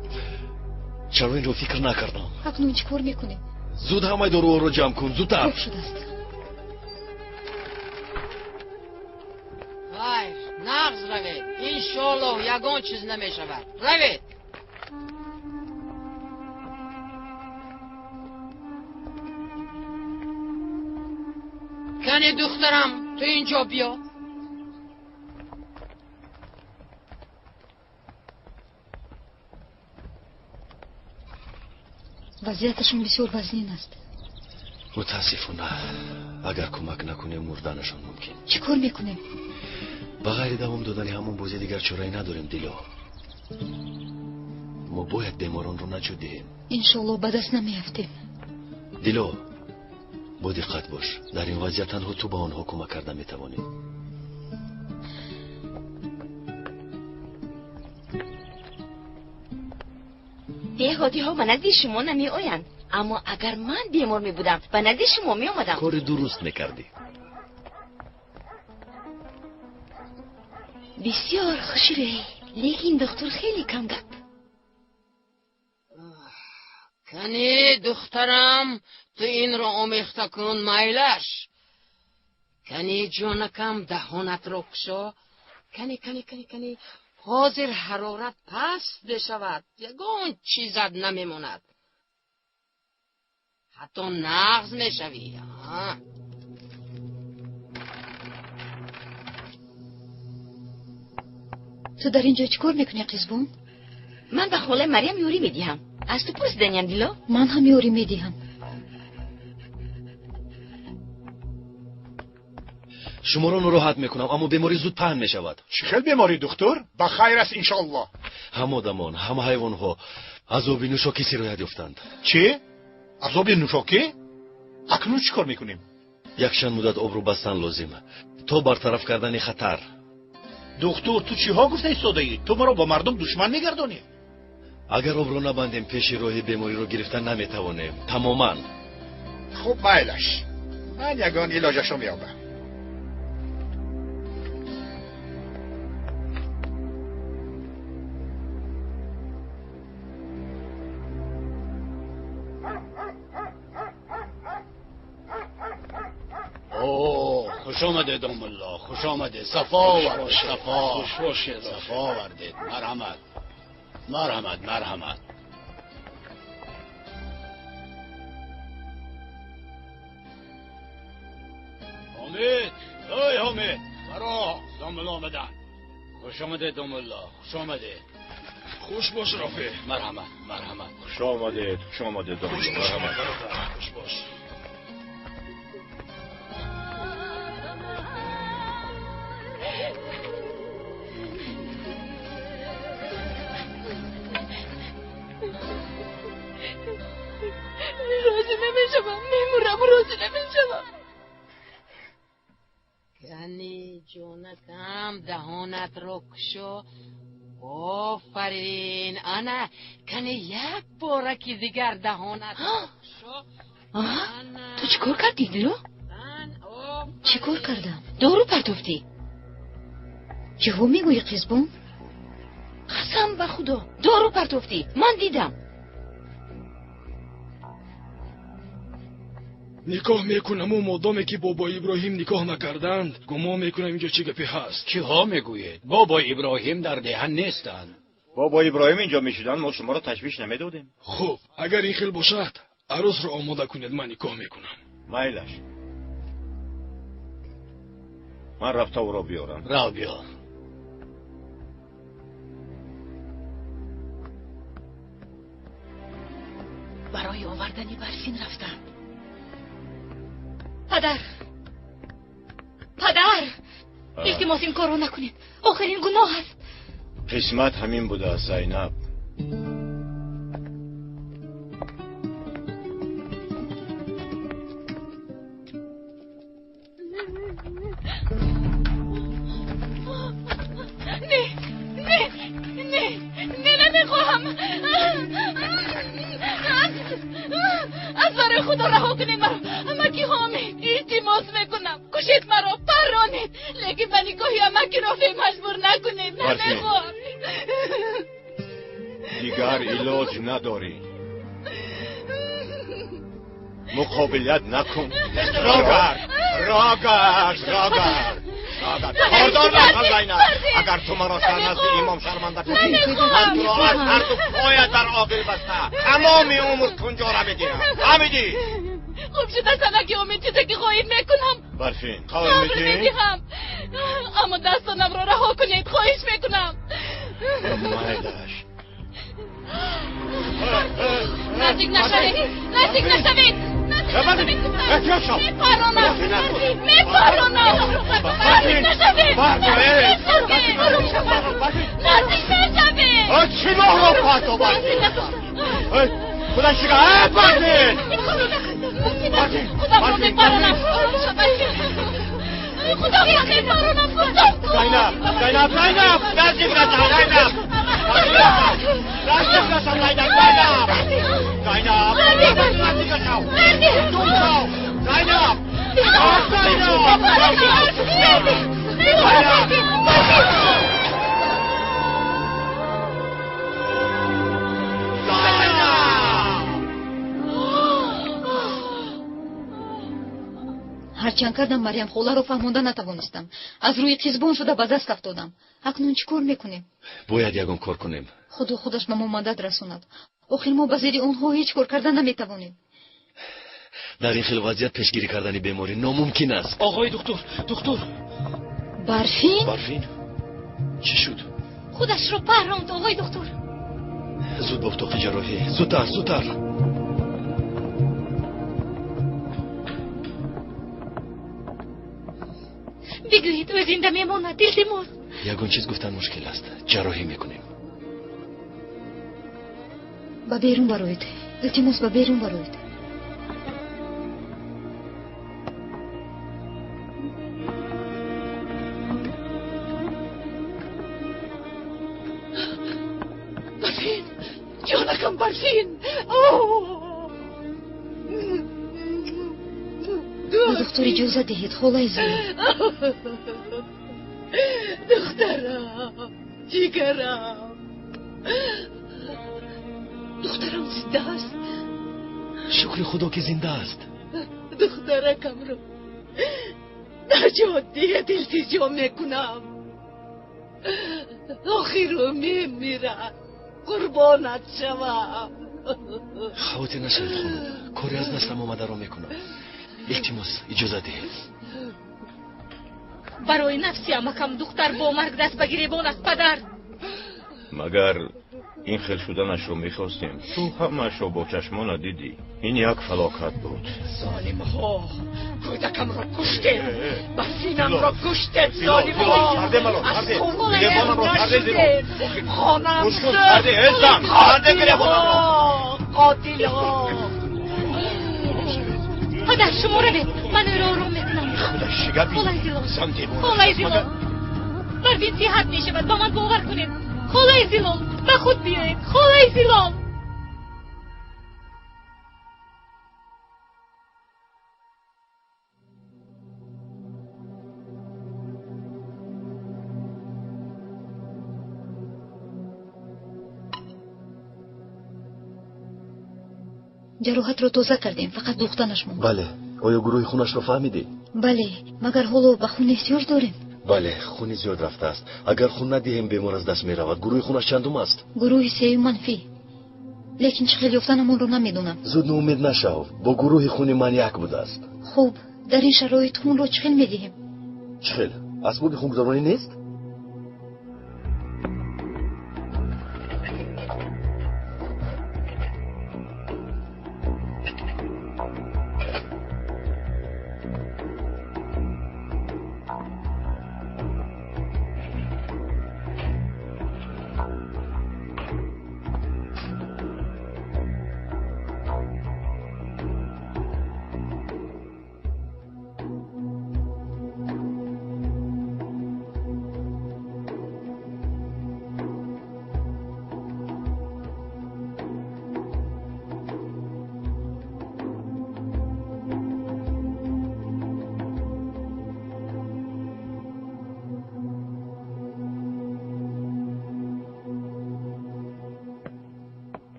Speaker 4: Чаро инро фикр накардам?
Speaker 11: Акнун чӣ кор мекунем?
Speaker 4: Зуд ҳамаи доруҳоро ҷамъ кун, зудтар.
Speaker 11: Хуб шудааст.
Speaker 13: Хайр, нағз равед. Иншоаллоҳ ягон чиз намешавад. Равед. Кани духтарам, ту инҷо биё.
Speaker 11: Вазъияташон бисёр вазнин аст.
Speaker 4: Мутаассифона, агар кӯмак накунем, мурданашон мумкин.
Speaker 11: Чӣ кор мекунем?
Speaker 4: Ба ғайри давом додани ҳамон бозӣ дигар чорае надорем, Дило. Мо бояд беморонро наҷот диҳем.
Speaker 11: Иншоаллоҳ ба даст намеафтем.
Speaker 4: Дило, бо диққат бош. Дар ин вазъият танҳо ту ба онҳо кӯмак карда метавонӣ.
Speaker 16: Деҳотиҳо ба назди шумо намеоянд, аммо агар ман бемор мебудам, ба назди шумо меомадам.
Speaker 4: Кори дуруст мекардӣ.
Speaker 16: Бисёр хушрӯй, лекин духтур хеле камгап.
Speaker 13: Кани духтарам, ту инро омехта кун, майлаш. Кани ҷонакам, даҳонатро кушо. Кани, кани, кани, кани. Ҳозир ҳарорат паст мешавад, ягон чизат намемонад. Ҳатто нағз мешавӣ.
Speaker 11: Ту дар ин ҷо чӣ кор мекунӣ, Қизбон?
Speaker 16: Ман ба холаи Марьям ёрӣ медиҳам. Аз ту пурсиданиям, Дило?
Speaker 11: Ман ҳам ёрӣ медиҳам.
Speaker 4: Шуморо нороҳат мекунам, аммо беморӣ зуд паҳн мешавад.
Speaker 10: Чӣ хел беморӣ, духтур? Ба хайр аст, иншоаллоҳ.
Speaker 4: Ҳам одамон, ҳам ҳайвонҳо азоби нӯшокӣ сироят ёфтанд.
Speaker 10: Чӣ? Азоби нӯшокӣ? Акнун чӣ кор мекунем?
Speaker 4: Якчанд муддат обрӯ бастан лозим то бартараф кардани хатар.
Speaker 10: Духтур, ту чиҳо гуфта истодаӣ? Ту маро ба мардум душман мегардонӣ.
Speaker 4: Агар обро набандем, пеши роҳи бемориро гирифта наметавонем. Тамоман.
Speaker 10: Хуб, майлаш. Ман ягон илоҷашро меёбам.
Speaker 5: Хуш омадед, домулло, хуш омадед. Сафо овардед, сафо.
Speaker 1: Хуш бошед.
Speaker 5: Сафо овардед. Марҳамат. Марҳамат, марҳамат. Ҳомид, эй Ҳомид, баро, домулло омаданд. Хуш омадед, домулло, хуш омадед.
Speaker 1: Хуш бош, Рафеъ.
Speaker 5: Марҳамат, марҳамат.
Speaker 7: Хуш омадед, хуш омадед, домулло. Марҳамат.
Speaker 1: Хуш бош.
Speaker 14: Розӣ намешавам, мемурам, розӣ намешавам.
Speaker 13: Кани ҷонакам, даҳонатро кушо. Офарин, ана, кани як пораки дигар даҳонатро кушо.
Speaker 16: Ту чӣ кор кардӣ, Дило? Чӣ кор кардам? Дору партофтӣ. Чиҳо мегӯӣ, Қизбон? Қасам ба Худо, дору партофтӣ. Ман дидам.
Speaker 1: Никоҳ мекунаму модоме ки бобои Иброҳим никоҳ накарданд, гумон мекунам инҷо чӣ гапе ҳаст.
Speaker 5: Чиҳо мегӯед? Бобои Иброҳим дар деҳа нестанд.
Speaker 7: Бобои Иброҳим инҷо мешуданд, мо шуморо ташвиш намедодем.
Speaker 1: Хуб, агар ин хел бошад, арӯсро омода кунед, ман никоҳ мекунам.
Speaker 7: Майлаш. Ман рафта ӯро биёрам.
Speaker 5: Рав биёр.
Speaker 15: Барои овардани Барфин рафтам.
Speaker 8: Падар! Падар! Илтимос, ин корро накунед. Охир ин гуноҳ аст.
Speaker 7: Қисмат ҳамин будааст, Зайнаб.
Speaker 14: Не, не, не, не, намехоҳам. Аз барои Худо раҳо кунед маро. Амаки Ҳомид, илтимос мекунам. Кушед маро, парронед, лекин ба никоҳи амаки Рофеъ маҷбур накунед. Намехоҳам.
Speaker 7: Дигар илоҷ надорӣ. Муқобилят накун. Рогард, рогард, рогард. Кордор нашав, Зайнаб. Агар ту маро дар назди имом шарманда кунӣ, ман туро аз ҳар ду поят дар оғил баста тамоми умр кунҷора медиҳам. Фаҳмидӣ?
Speaker 14: Хуб шудааст, амаки Омид, чизе ки хоҳед мекунам.
Speaker 7: Барфин, қавл медиҳӣ?
Speaker 14: Медиҳам, аммо дастонамро раҳо кунед, хоҳиш мекунам.
Speaker 7: Майлаш.
Speaker 14: Наздик нашавед, наздик нашавед.
Speaker 7: Эҳтиёт шав.
Speaker 14: Мепаронам, мепаронам. Наздик нашавед. Наздик нашавед.
Speaker 7: Чӣ моҳро пас овардӣ? Худо шига, Барфин!
Speaker 14: Худамро мепаронам. Худамро мепаронам.
Speaker 7: Зайнаб, Зайнаб, Зайнаб! Наздик нашав, Зайнаб! Наздик нашав, Зайнаб, Зайнаб! Зайнаб! Наздик нашав! Дур шав! Зайнаб! Зайнаб! Зайнаб!
Speaker 11: Ҳарчанд кардам, Марьям холаро фаҳмонда натавонистам. Аз рӯи қизбон шуда ба даст афтодам. Акнун чӣ кор мекунем?
Speaker 4: Бояд ягон кор кунем.
Speaker 11: Худо худаш ба мо мадад расонад. Охир мо ба зери онҳо ҳеҷ кор карда наметавонем.
Speaker 4: Дар ин хел вазъият пешгирӣ кардани беморӣ номумкин аст.
Speaker 9: Оғои духтур, духтур!
Speaker 11: Барфин?
Speaker 4: Барфин? Чӣ шуд?
Speaker 8: Худашро парронд, оғои духтур.
Speaker 4: Зуд ба утоқи ҷарроҳӣ. Зудтар, зудтар.
Speaker 8: Бигӯед, ӯ зинда мемонад, илтимос.
Speaker 4: Ягон чиз гуфтан мушкил аст. Ҷарроҳӣ мекунем.
Speaker 11: Ба берун бароед. Илтимос, ба берун бароед.
Speaker 3: Барфин, Ҷонакам Барфин.
Speaker 11: Ба духтур иҷоза диҳед, холаи Зилол.
Speaker 3: Духтарам, ҷигарам. Духтарам зинда аст.
Speaker 4: Шукри Худо ки зинда аст.
Speaker 3: Духтаракамро наҷот диҳед, илтиҷо мекунам. Охир ӯ мемирад. Қурбонат шавам.
Speaker 4: Хавотир нашавед, хонум. Коре аз дастам омадаро мекунам. Илтимос, иҷоза диҳед.
Speaker 8: Барои нафси амакам духтар бо марг даст ба гиребон аст, падар.
Speaker 7: Магар ин хел шуданашро мехостем? Ту ҳамаашро бо чашмона дидӣ. Ин як фалокат буд.
Speaker 3: Золимҳо кӯдакамро куштед, Барфинамро куштед, золимҳо. Аз хун нашудед, хонам қотилҳо.
Speaker 8: Падар, шумо равед, ман ӯро ором мекунам.
Speaker 7: Худо шигаби.
Speaker 8: Холаи Зилол, Барфин сиҳат мешавад, ба ман бовар кунед. Холаи Зилол, ба худ биёед. Холаи Зилол.
Speaker 11: Ҷароҳатро тоза кардем, фақат духтанаш монд.
Speaker 4: Бале. Оё гурӯҳи хунашро фаҳмидӣ?
Speaker 11: Бале, магар ҳоло ба хун эҳтиёҷ дорем?
Speaker 4: Бале, хуни зиёд рафтааст. Агар хун надиҳем, бемор аз даст меравад. Гурӯҳи хунаш чандум аст?
Speaker 11: Гурӯҳи сеюм манфӣ. Лекин чӣ хел ёфтанамонро намедонам.
Speaker 4: Зуд ноумед нашав. Бо гурӯҳи хуни ман як будааст.
Speaker 11: Хуб, дар ин шароит хунро чӣ хел медиҳем?
Speaker 4: Чӣ хел? Асбоби хунгузаронӣ нест?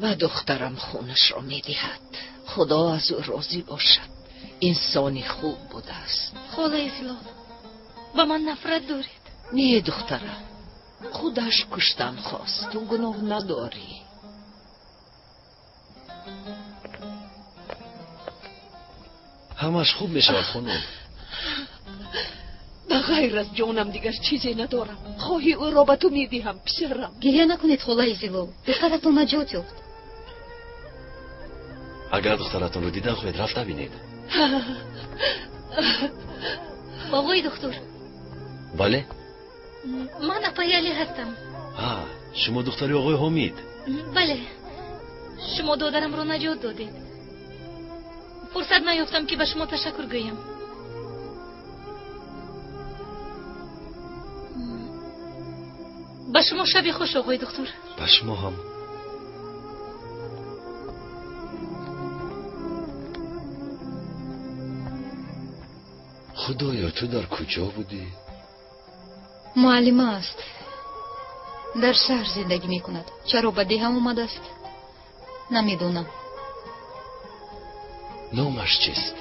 Speaker 3: Ба духтарам хунашро медиҳад. Худо аз ӯ розӣ бошад. Инсони хуб будааст.
Speaker 8: Холаи Зилол, ба ман нафрат доред?
Speaker 3: Не, духтарам, худаш куштан хост. Ту гуноҳ надорӣ.
Speaker 4: Ҳамаш хуб мешавад, хонум.
Speaker 3: Ба ғайр аз ҷонам дигар чизе надорам. Хоҳӣ ӯро ба ту медиҳам, писарам.
Speaker 11: Гиря накунед, холаи Зилол. Духтаратон наҷот ёфт.
Speaker 4: Агар духтаратонро дидан хоҳед, рафта бинед.
Speaker 8: Бобои духтур.
Speaker 4: Бале?
Speaker 8: Ман апаи Али ҳастам.
Speaker 4: Ҳа, шумо духтари оғои Ҳомид?
Speaker 8: Бале. Шумо додарамро наҷот додед. Фурсат наёфтам ки ба шумо ташаккур гӯям. Ба шумо шаби хуш, оғои духтур.
Speaker 4: Ба шумо ҳам. Худоё, ту дар куҷо будӣ?
Speaker 11: Муаллима аст. Дар шаҳр зиндагӣ мекунад. Чаро ба деҳам омадааст? Намедонам.
Speaker 4: Номаш чист?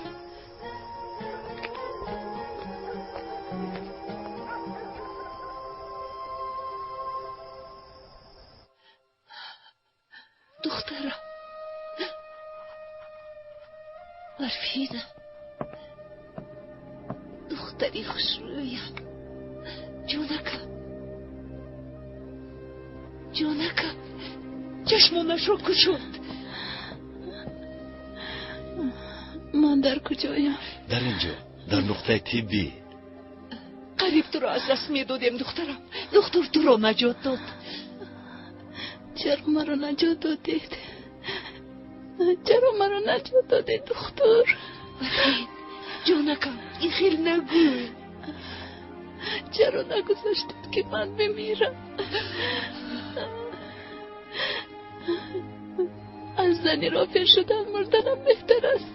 Speaker 3: Духтарам, Барфина, духтари хушрӯям, ҷонакам, ҷонакам, чашмонашро кушод.
Speaker 14: Ман дар куҷоям?
Speaker 4: Дар ин ҷо. Дар нуқтаи тиббӣ.
Speaker 3: Қариб туро аз даст медодем, духтарам. Духтур туро наҷот дод.
Speaker 14: Чаро маро наҷот додед? Чаро маро наҷот додед, духтур?
Speaker 3: Барфин, ҷонакам, ин хел нагӯй.
Speaker 14: Чаро нагузоштед, ки ман бимирам? Аз зани рофеъ шудан мурданам беҳтар аст.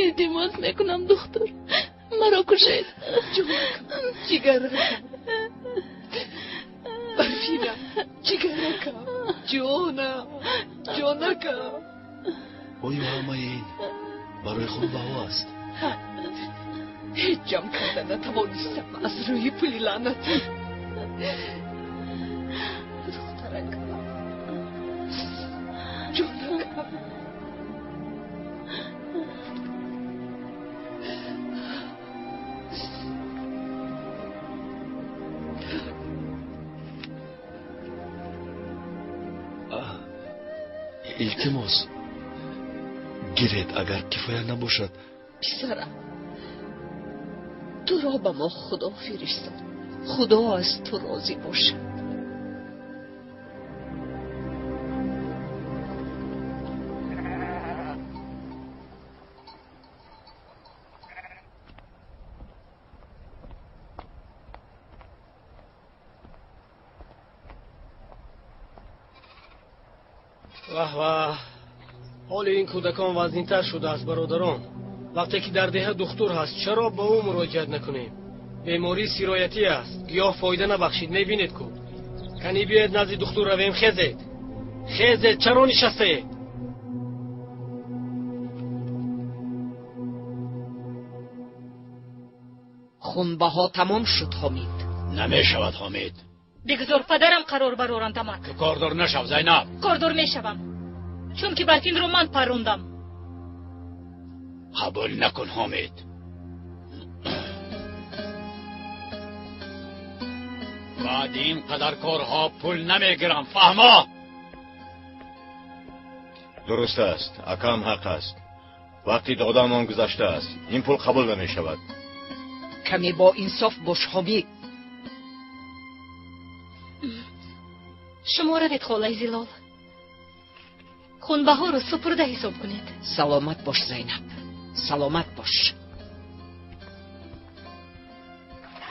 Speaker 14: Илтимос мекунам, духтур, маро кушед.
Speaker 3: Ҷонакам, ҷигаракам, Барфинам, ҷигаракам, ҷонам, ҷонакам.
Speaker 4: Оё ҳамаи ин барои хунбаҳо аст?
Speaker 3: Ҳеҷ ҷамъ карда натавонистам аз рӯи пули лаънатӣ. Духтаракам, ҷонакам.
Speaker 4: Илтимос, гиред, агар кифоя набошад.
Speaker 3: Писарам, туро ба мо Худо фиристод. Худо аз ту розӣ бошад.
Speaker 12: Ваҳ ваҳ, ҳоли ин кӯдакон вазнинтар шудааст, бародарон. Вақте ки дар деҳа духтур ҳаст, чаро ба ӯ муроҷиат накунем? Беморӣ сироятӣ аст, гиёҳ фоида набахшид, мебинед ку. Кани биёед назди духтур равем. Хезед, хезед, чаро нишастаед?
Speaker 3: Хунбаҳо тамом шуд, Ҳомид.
Speaker 5: Намешавад, Ҳомид.
Speaker 8: Бигзор падарам қарор бароранд амак.
Speaker 5: Ту кордор нашав, Зайнаб.
Speaker 8: Кордор мешавам, чунки Барфинро ман паррондам.
Speaker 5: Қабул накун, Ҳомид. Баъди ин қадар корҳо пул намегирам, фаҳмо?
Speaker 7: Дуруст аст, акам ҳақ аст. Вақти додаамон гузаштааст, ин пул қабул намешавад.
Speaker 3: Каме бо инсоф бош, Ҳомид.
Speaker 8: Шумо равед, холаи Зилол, хунбаҳоро супурда ҳисоб кунед.
Speaker 3: Саломат бош, Зайнаб, саломат бош.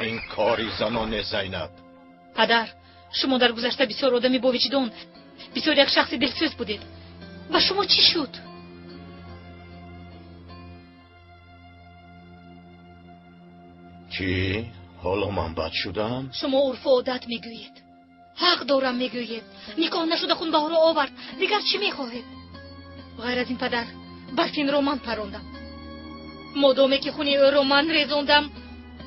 Speaker 7: Ин кори занон нест, Зайнаб.
Speaker 8: Падар, шумо дар гузашта бисёр одами бовиҷдон, бисёр як шахси дилсӯз будед. Ба шумо чӣ шуд?
Speaker 7: Чӣ? Ҳоло ман бад шудам?
Speaker 8: Шумо урфу одат мегӯед, ҳақ дорам мегӯед. Никоҳ нашуда хунбаҳоро овард, дигар чӣ мехоҳед? Ғайр аз ин, падар, Барфинро ман парондам. Модоме ки хуни ӯро ман резондам,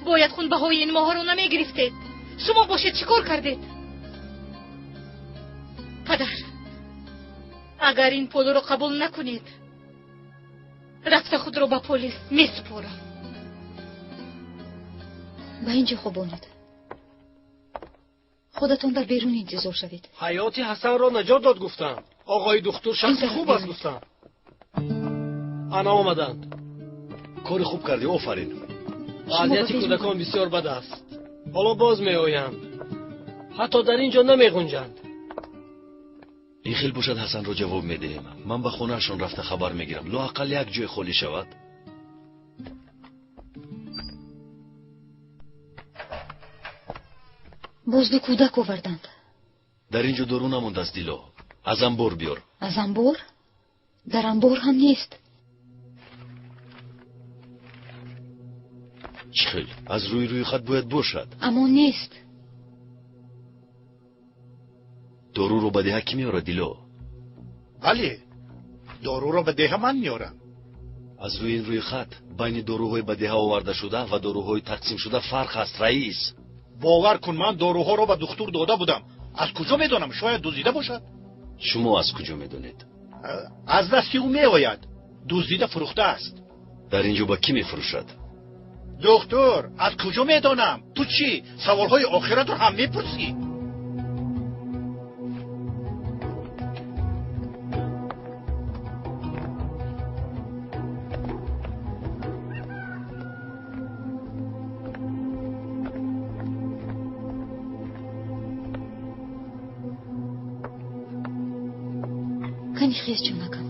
Speaker 8: бояд хунбаҳои ин моҳаро намегирифтед. Шумо бошед, чӣ кор кардед? Падар, агар ин пулро қабул накунед, рафта худро ба полис месупорам.
Speaker 11: Ба ин ҷо хобонед. Худатон дар берун интизор шавед.
Speaker 12: Ҳаёти Ҳасанро наҷот дод, гуфтам. Оғои духтур шахси хуб аст, гуфтам. Ана омаданд.
Speaker 4: Кори хуб кардӣ, офарин.
Speaker 12: Вазъияти кӯдакон бисёр бад аст. Ҳоло боз меоянд. Ҳатто дар ин ҷо намеғунҷанд.
Speaker 4: Ин хел бошад, Ҳасанро ҷавоб медиҳем. Ман ба хонаашон рафта хабар мегирам. Лоақал як ҷой холӣ шавад.
Speaker 11: Боз ду кӯдак оварданд.
Speaker 4: Дар ин ҷо дору намондааст, Дило. Аз амбор биёр.
Speaker 11: Аз амбор? Дар амбор ҳам нест.
Speaker 4: Чӣ хел? Аз рӯи рӯйхат бояд бошад.
Speaker 11: Аммо нест.
Speaker 4: Доруро ба деҳа кӣ меорад, Дило?
Speaker 10: Бале, доруро ба деҳа ман меорам.
Speaker 4: Аз рӯи ин рӯйхат байни доруҳои ба деҳа овардашуда ва доруҳои тақсимшуда фарқ аст, раис.
Speaker 10: Бовар кун, ман доруҳоро ба духтур дода будам. Аз куҷо медонам? Шояд дуздида бошад.
Speaker 4: Шумо аз куҷо медонед?
Speaker 10: Аз дасти ӯ меояд. Дуздида фурӯхтааст.
Speaker 4: Дар ин ҷо ба кӣ мефурӯшад?
Speaker 10: Духтур, аз куҷо медонам? Ту чӣ? Саволҳои охиратро ҳам мепурсӣ?
Speaker 11: Кани хез, ҷонакам.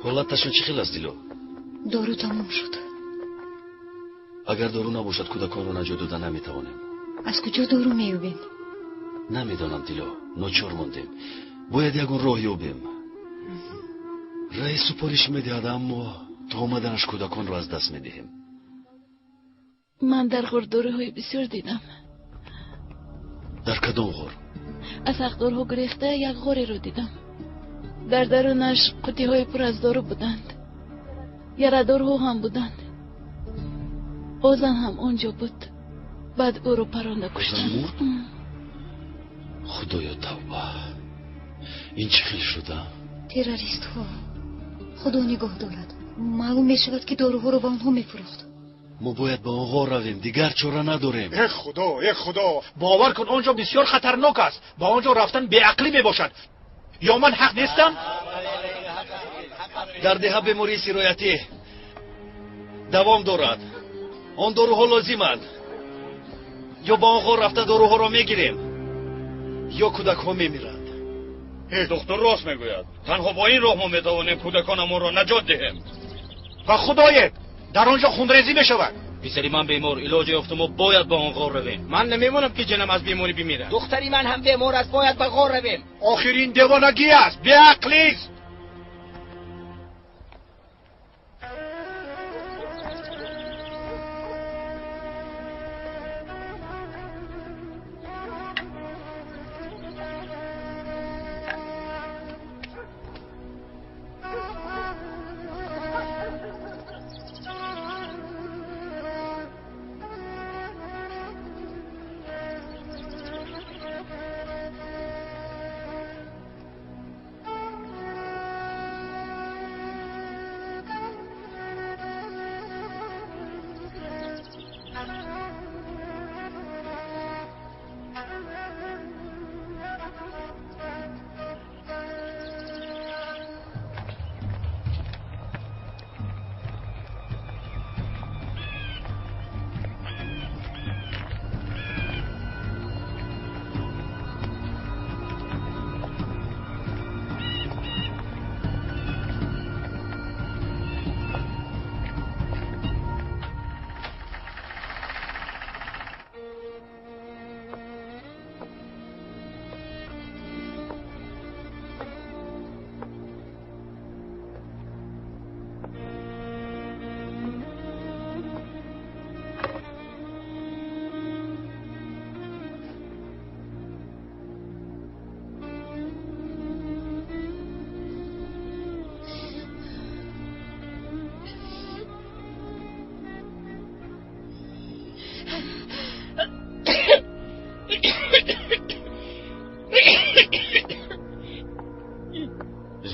Speaker 4: Ҳолаташон чӣ хел аст, Дило?
Speaker 11: Дору тамом шуд.
Speaker 4: Агар дору набошад, кӯдаконро наҷот дода наметавонем.
Speaker 11: Аз куҷо дору меёбем?
Speaker 4: Намедонам, Дило, ночор мондем. Бояд ягон роҳ ёбем. Раис супориш медиҳад, аммо то омаданаш кӯдаконро аз даст медиҳем.
Speaker 14: Ман дар ғор доруҳои бисёр дидам.
Speaker 4: Дар кадом ғор?
Speaker 14: Аз ҳақдорҳо гурехта як ғореро дидам. Дар дарунаш қуттиҳои пур аз дору буданд. Ярадорҳо ҳам буданд. Озан ҳам он ҷо буд. Баъд ӯро паронда куштанд.
Speaker 4: Мурд? Худоё, тавба! Ин чӣ хел шуда?
Speaker 11: Террористҳо. Худо нигоҳ дорад. Маълум мешавад, ки доруҳоро ба онҳо мефурӯхт.
Speaker 4: Мо бояд ба он ғор равем, дигар чора надорем.
Speaker 10: Э худо, э худо, бовар кун, он ҷо бисёр хатарнок аст. Ба он ҷо рафтан беақлӣ мебошад. Ё ман ҳақ нестам?
Speaker 4: Дар деҳа бемории сироятӣ давом дорад. Он доруҳо лозиманд. Ё ба он ғор рафта доруҳоро мегирем, ё кӯдакҳо мемиранд.
Speaker 5: Духтур рост мегӯяд. Танҳо бо ин роҳ мо метавонем кӯдаконамонро наҷот диҳем.
Speaker 10: Ва худоед, дар он ҷо хунрезӣ мешавад.
Speaker 9: Писари ман бемор, илоҷ ёфта мо бояд ба он ғор равем.
Speaker 12: Ман намемонам, ки ҷанам аз беморӣ бимирад.
Speaker 13: Духтари ман ҳам бемор аст, бояд ба ғор равем.
Speaker 10: Охир ин девонагӣ аст, беақлист.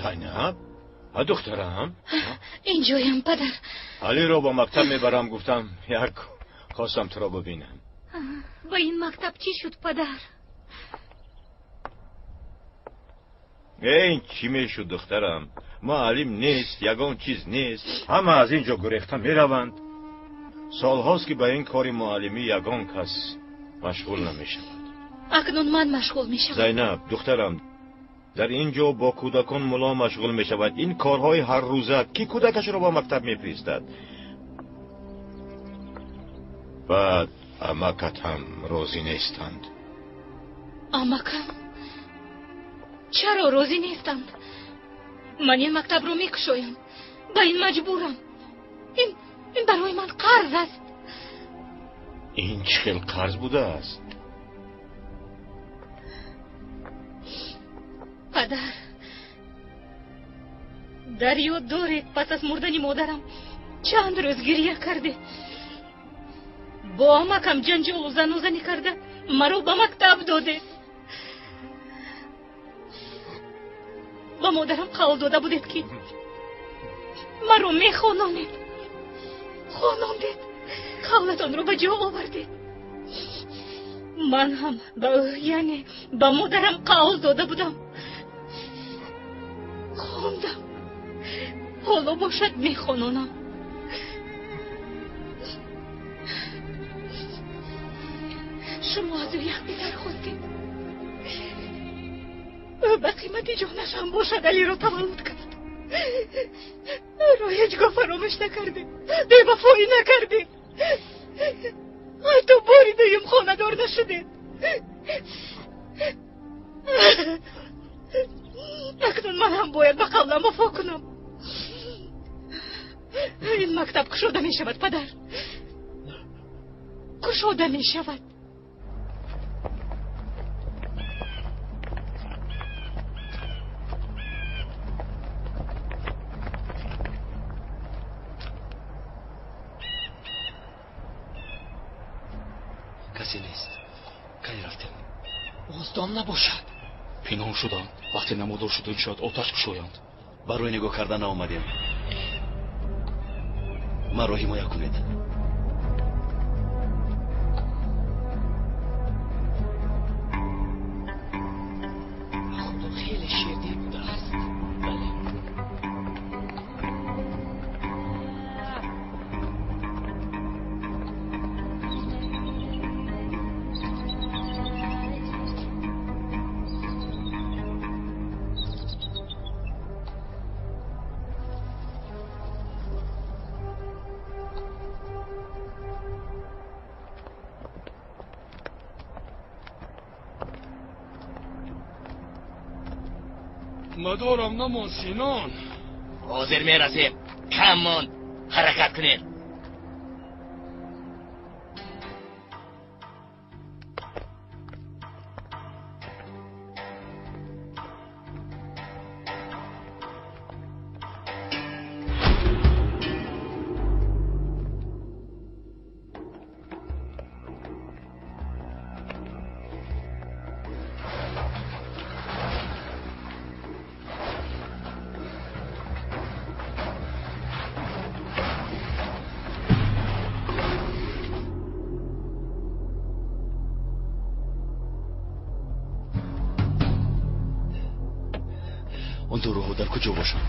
Speaker 7: Зайнаб, духтарам.
Speaker 8: Инҷоям, падар.
Speaker 7: Алиро ба мактаб мебарам, гуфтам, як хостам туро бибинам.
Speaker 8: Ба ин мактаб чӣ шуд, падар?
Speaker 7: Ин чӣ мешуд, духтарам? Муаллим нест, ягон чиз нест. Ҳама аз ин ҷо гурехта мераванд. Солҳост, ки ба ин кори муаллимӣ ягон кас машғул намешавад.
Speaker 8: Акнун ман машғул мешавам.
Speaker 7: Зайнаб, духтарам, дар ин ҷо бо кӯдакон мулло машғул мешавад. Ин корҳои ҳаррӯза кӣ кӯдакашро ба мактаб мефиристад? Баъд амакат ҳам розӣ нестанд.
Speaker 8: Амакам чаро розӣ нестанд? Ман ин мактабро мекушоям, ба ин маҷбурам. Ин барои ман қарз аст.
Speaker 7: Ин чӣ хел қарз будааст?
Speaker 8: Падар, дар ёд доред, пас аз мурдани модарам чанд рӯз гиря кардед. Бо амакам ҷанҷолу занозанӣ карда маро ба мактаб додед. Ба модарам қавл дода будед, ки маро мехононед. Хонондед, қавлатонро ба ҷо овардед. Ман ҳам ба ӯ, яъне ба модарам қавл дода будам. Хондам. Ҳоло бошад мехононам. Шумо аз ӯ як писар хостед. Ӯ ба қимати ҷонаш ҳам бошад Алиро таваллуд кард. Ӯро ҳеҷ гоҳ фаромӯш накардем, бевафоӣ накардем. Ҳатто бори дуюм хонадор нашудем. Акнун ман ҳам бояд ба қавлам вафо кунам. Ин мактаб кушода мешавад, падар. Кушода мешавад.
Speaker 4: Касе нест. Кай рафтем?
Speaker 3: Оздом набошад.
Speaker 9: Пинҳон шуданд. Вақте намудор шудем, шояд оташ кушоянд.
Speaker 4: Барои нигоҳ кардан наомадем. Маро ҳимоя кунед.
Speaker 3: Худо хеле ширдил будааст. Бале.
Speaker 17: Мадорам намон, Синон.
Speaker 18: Ҳозир мерасем. Кам монд. Ҳаракат кунед.
Speaker 4: Он доруҳо дар куҷо бошанд?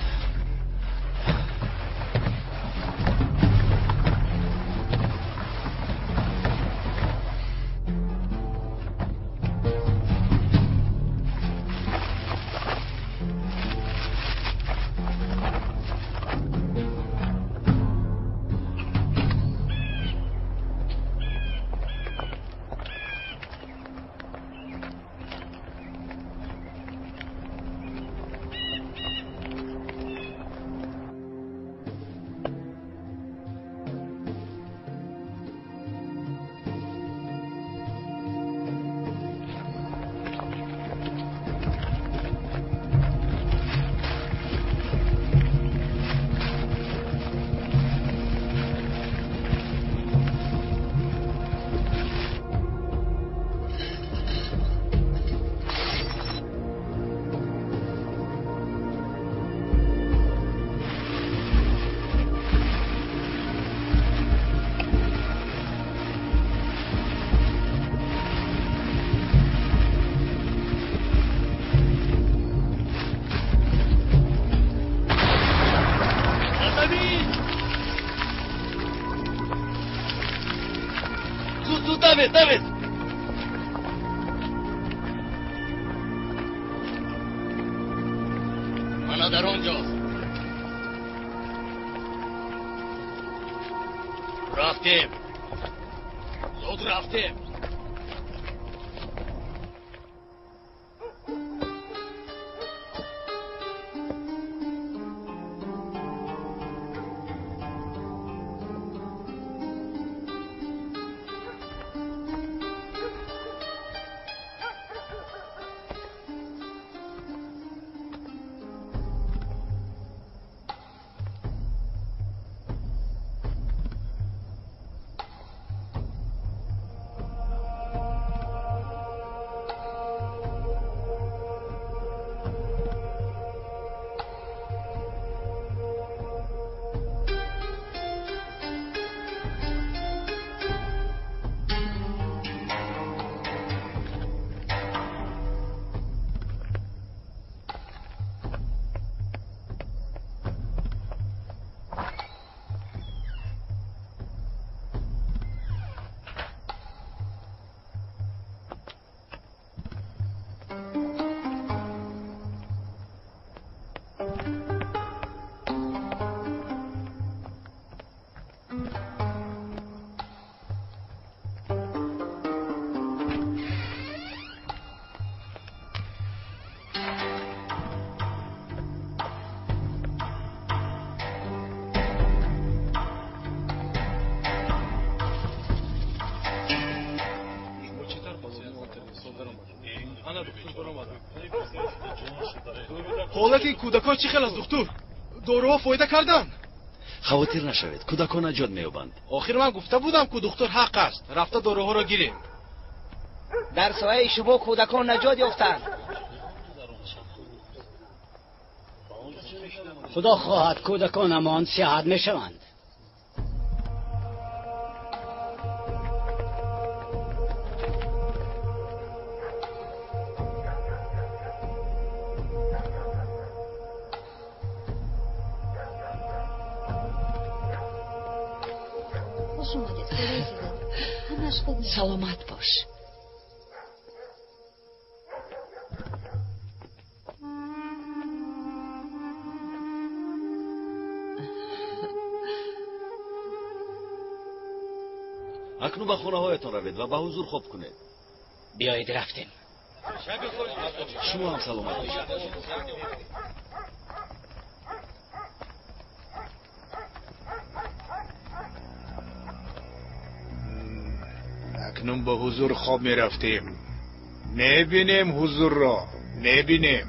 Speaker 4: Давид, Давид!
Speaker 18: Мана дар он ҷост. Рафтем. Зуд рафтем.
Speaker 17: Ҳолати кӯдакон чӣ хел аст, духтур? Доруҳо фоида карданд?
Speaker 4: Хавотир нашавед, кӯдакон наҷот меёбанд.
Speaker 17: Охир ман гуфта будам, ку духтур ҳақ аст. Рафта доруҳоро гирем.
Speaker 3: Дар сояи шумо кӯдакон наҷот ёфтанд.
Speaker 5: Худо хоҳад кӯдаконамон сиҳат мешаванд.
Speaker 3: Саломат бош.
Speaker 4: Акнун ба хонаҳоятон равед ва ба ҳузур хоб кунед.
Speaker 5: Биёед рафтем.
Speaker 4: Шумо ҳам саломат бошед.
Speaker 10: Акнун ба ҳузур хоб мерафтем. Мебинем ҳузурро, мебинем.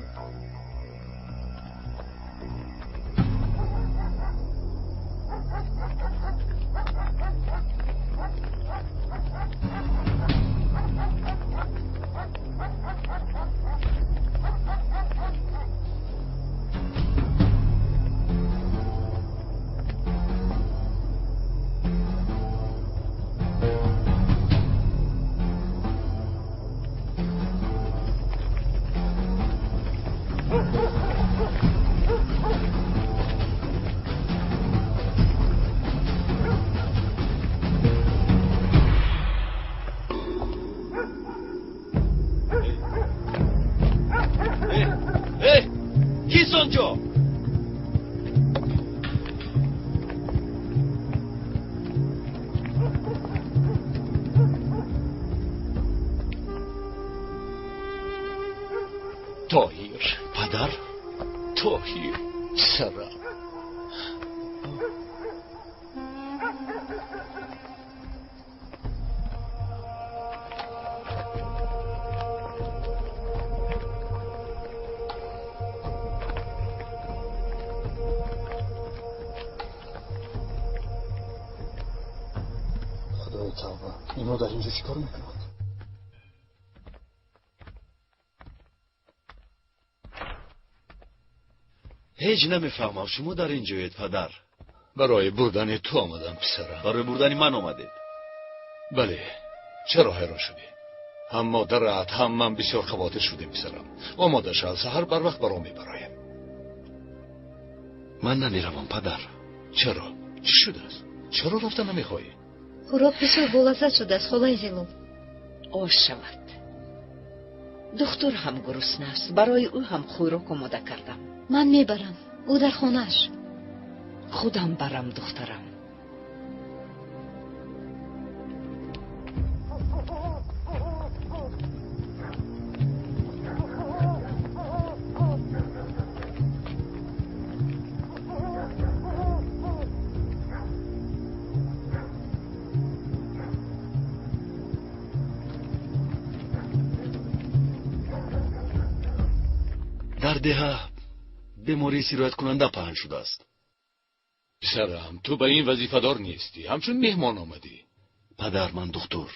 Speaker 1: Тоҳир.
Speaker 4: Падар?
Speaker 1: Тоҳир, писарам.
Speaker 10: Худои тавба, инҳо дар инҷо чӣ кор мекунанд?
Speaker 4: Ҳеҷ намефаҳмам, шумо дар ин ҷоед, падар.
Speaker 1: Барои бурдани ту омадам, писарам.
Speaker 4: Барои бурдани ман омадед?
Speaker 1: Бале. Чаро ҳайрон шудӣ? Ҳам модарат, ҳам ман бисёр хавотир шудем, писарам. Омода шав, саҳар барвақт баром мебароем.
Speaker 4: Ман намеравам, падар.
Speaker 1: Чаро? Чӣ шудааст? Чаро рафта намехоҳӣ?
Speaker 11: Хӯрок бисёр болаззат шудааст, холаи Зилол.
Speaker 3: Ош шавад. Духтур ҳам гурусна аст. Барои ӯ ҳам хӯрок омода кардам.
Speaker 11: Ман мебарам. Ӯ дар хонааш.
Speaker 3: Худам барам, духтарам.
Speaker 4: Дар деҳа бемории сирояткунанда паҳн шудааст.
Speaker 1: Писарам, ту ба ин вазифадор нестӣ, ҳамчун меҳмон омадӣ.
Speaker 4: Падар, ман духтур.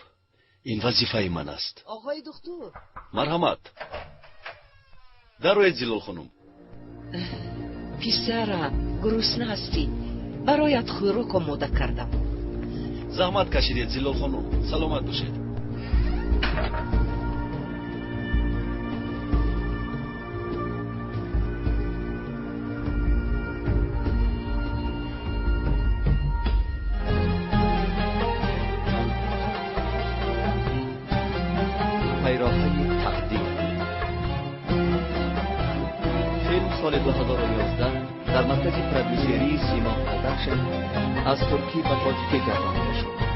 Speaker 4: Ин вазифаи ман аст.
Speaker 3: Оғои духтур.
Speaker 4: Марҳамат. Дароед, Зилол хонум.
Speaker 3: Писарам, гурусна ҳастӣ. Бароят хӯрок омода кардам.
Speaker 4: Заҳмат кашидед, Зилол хонум. Саломат бошед.
Speaker 19: Пайроҳаи тақдир. Филм соли 2011 дар маркази продюсерии Сима Продакшн аз туркӣ ба тоҷикӣ гардонида шуд.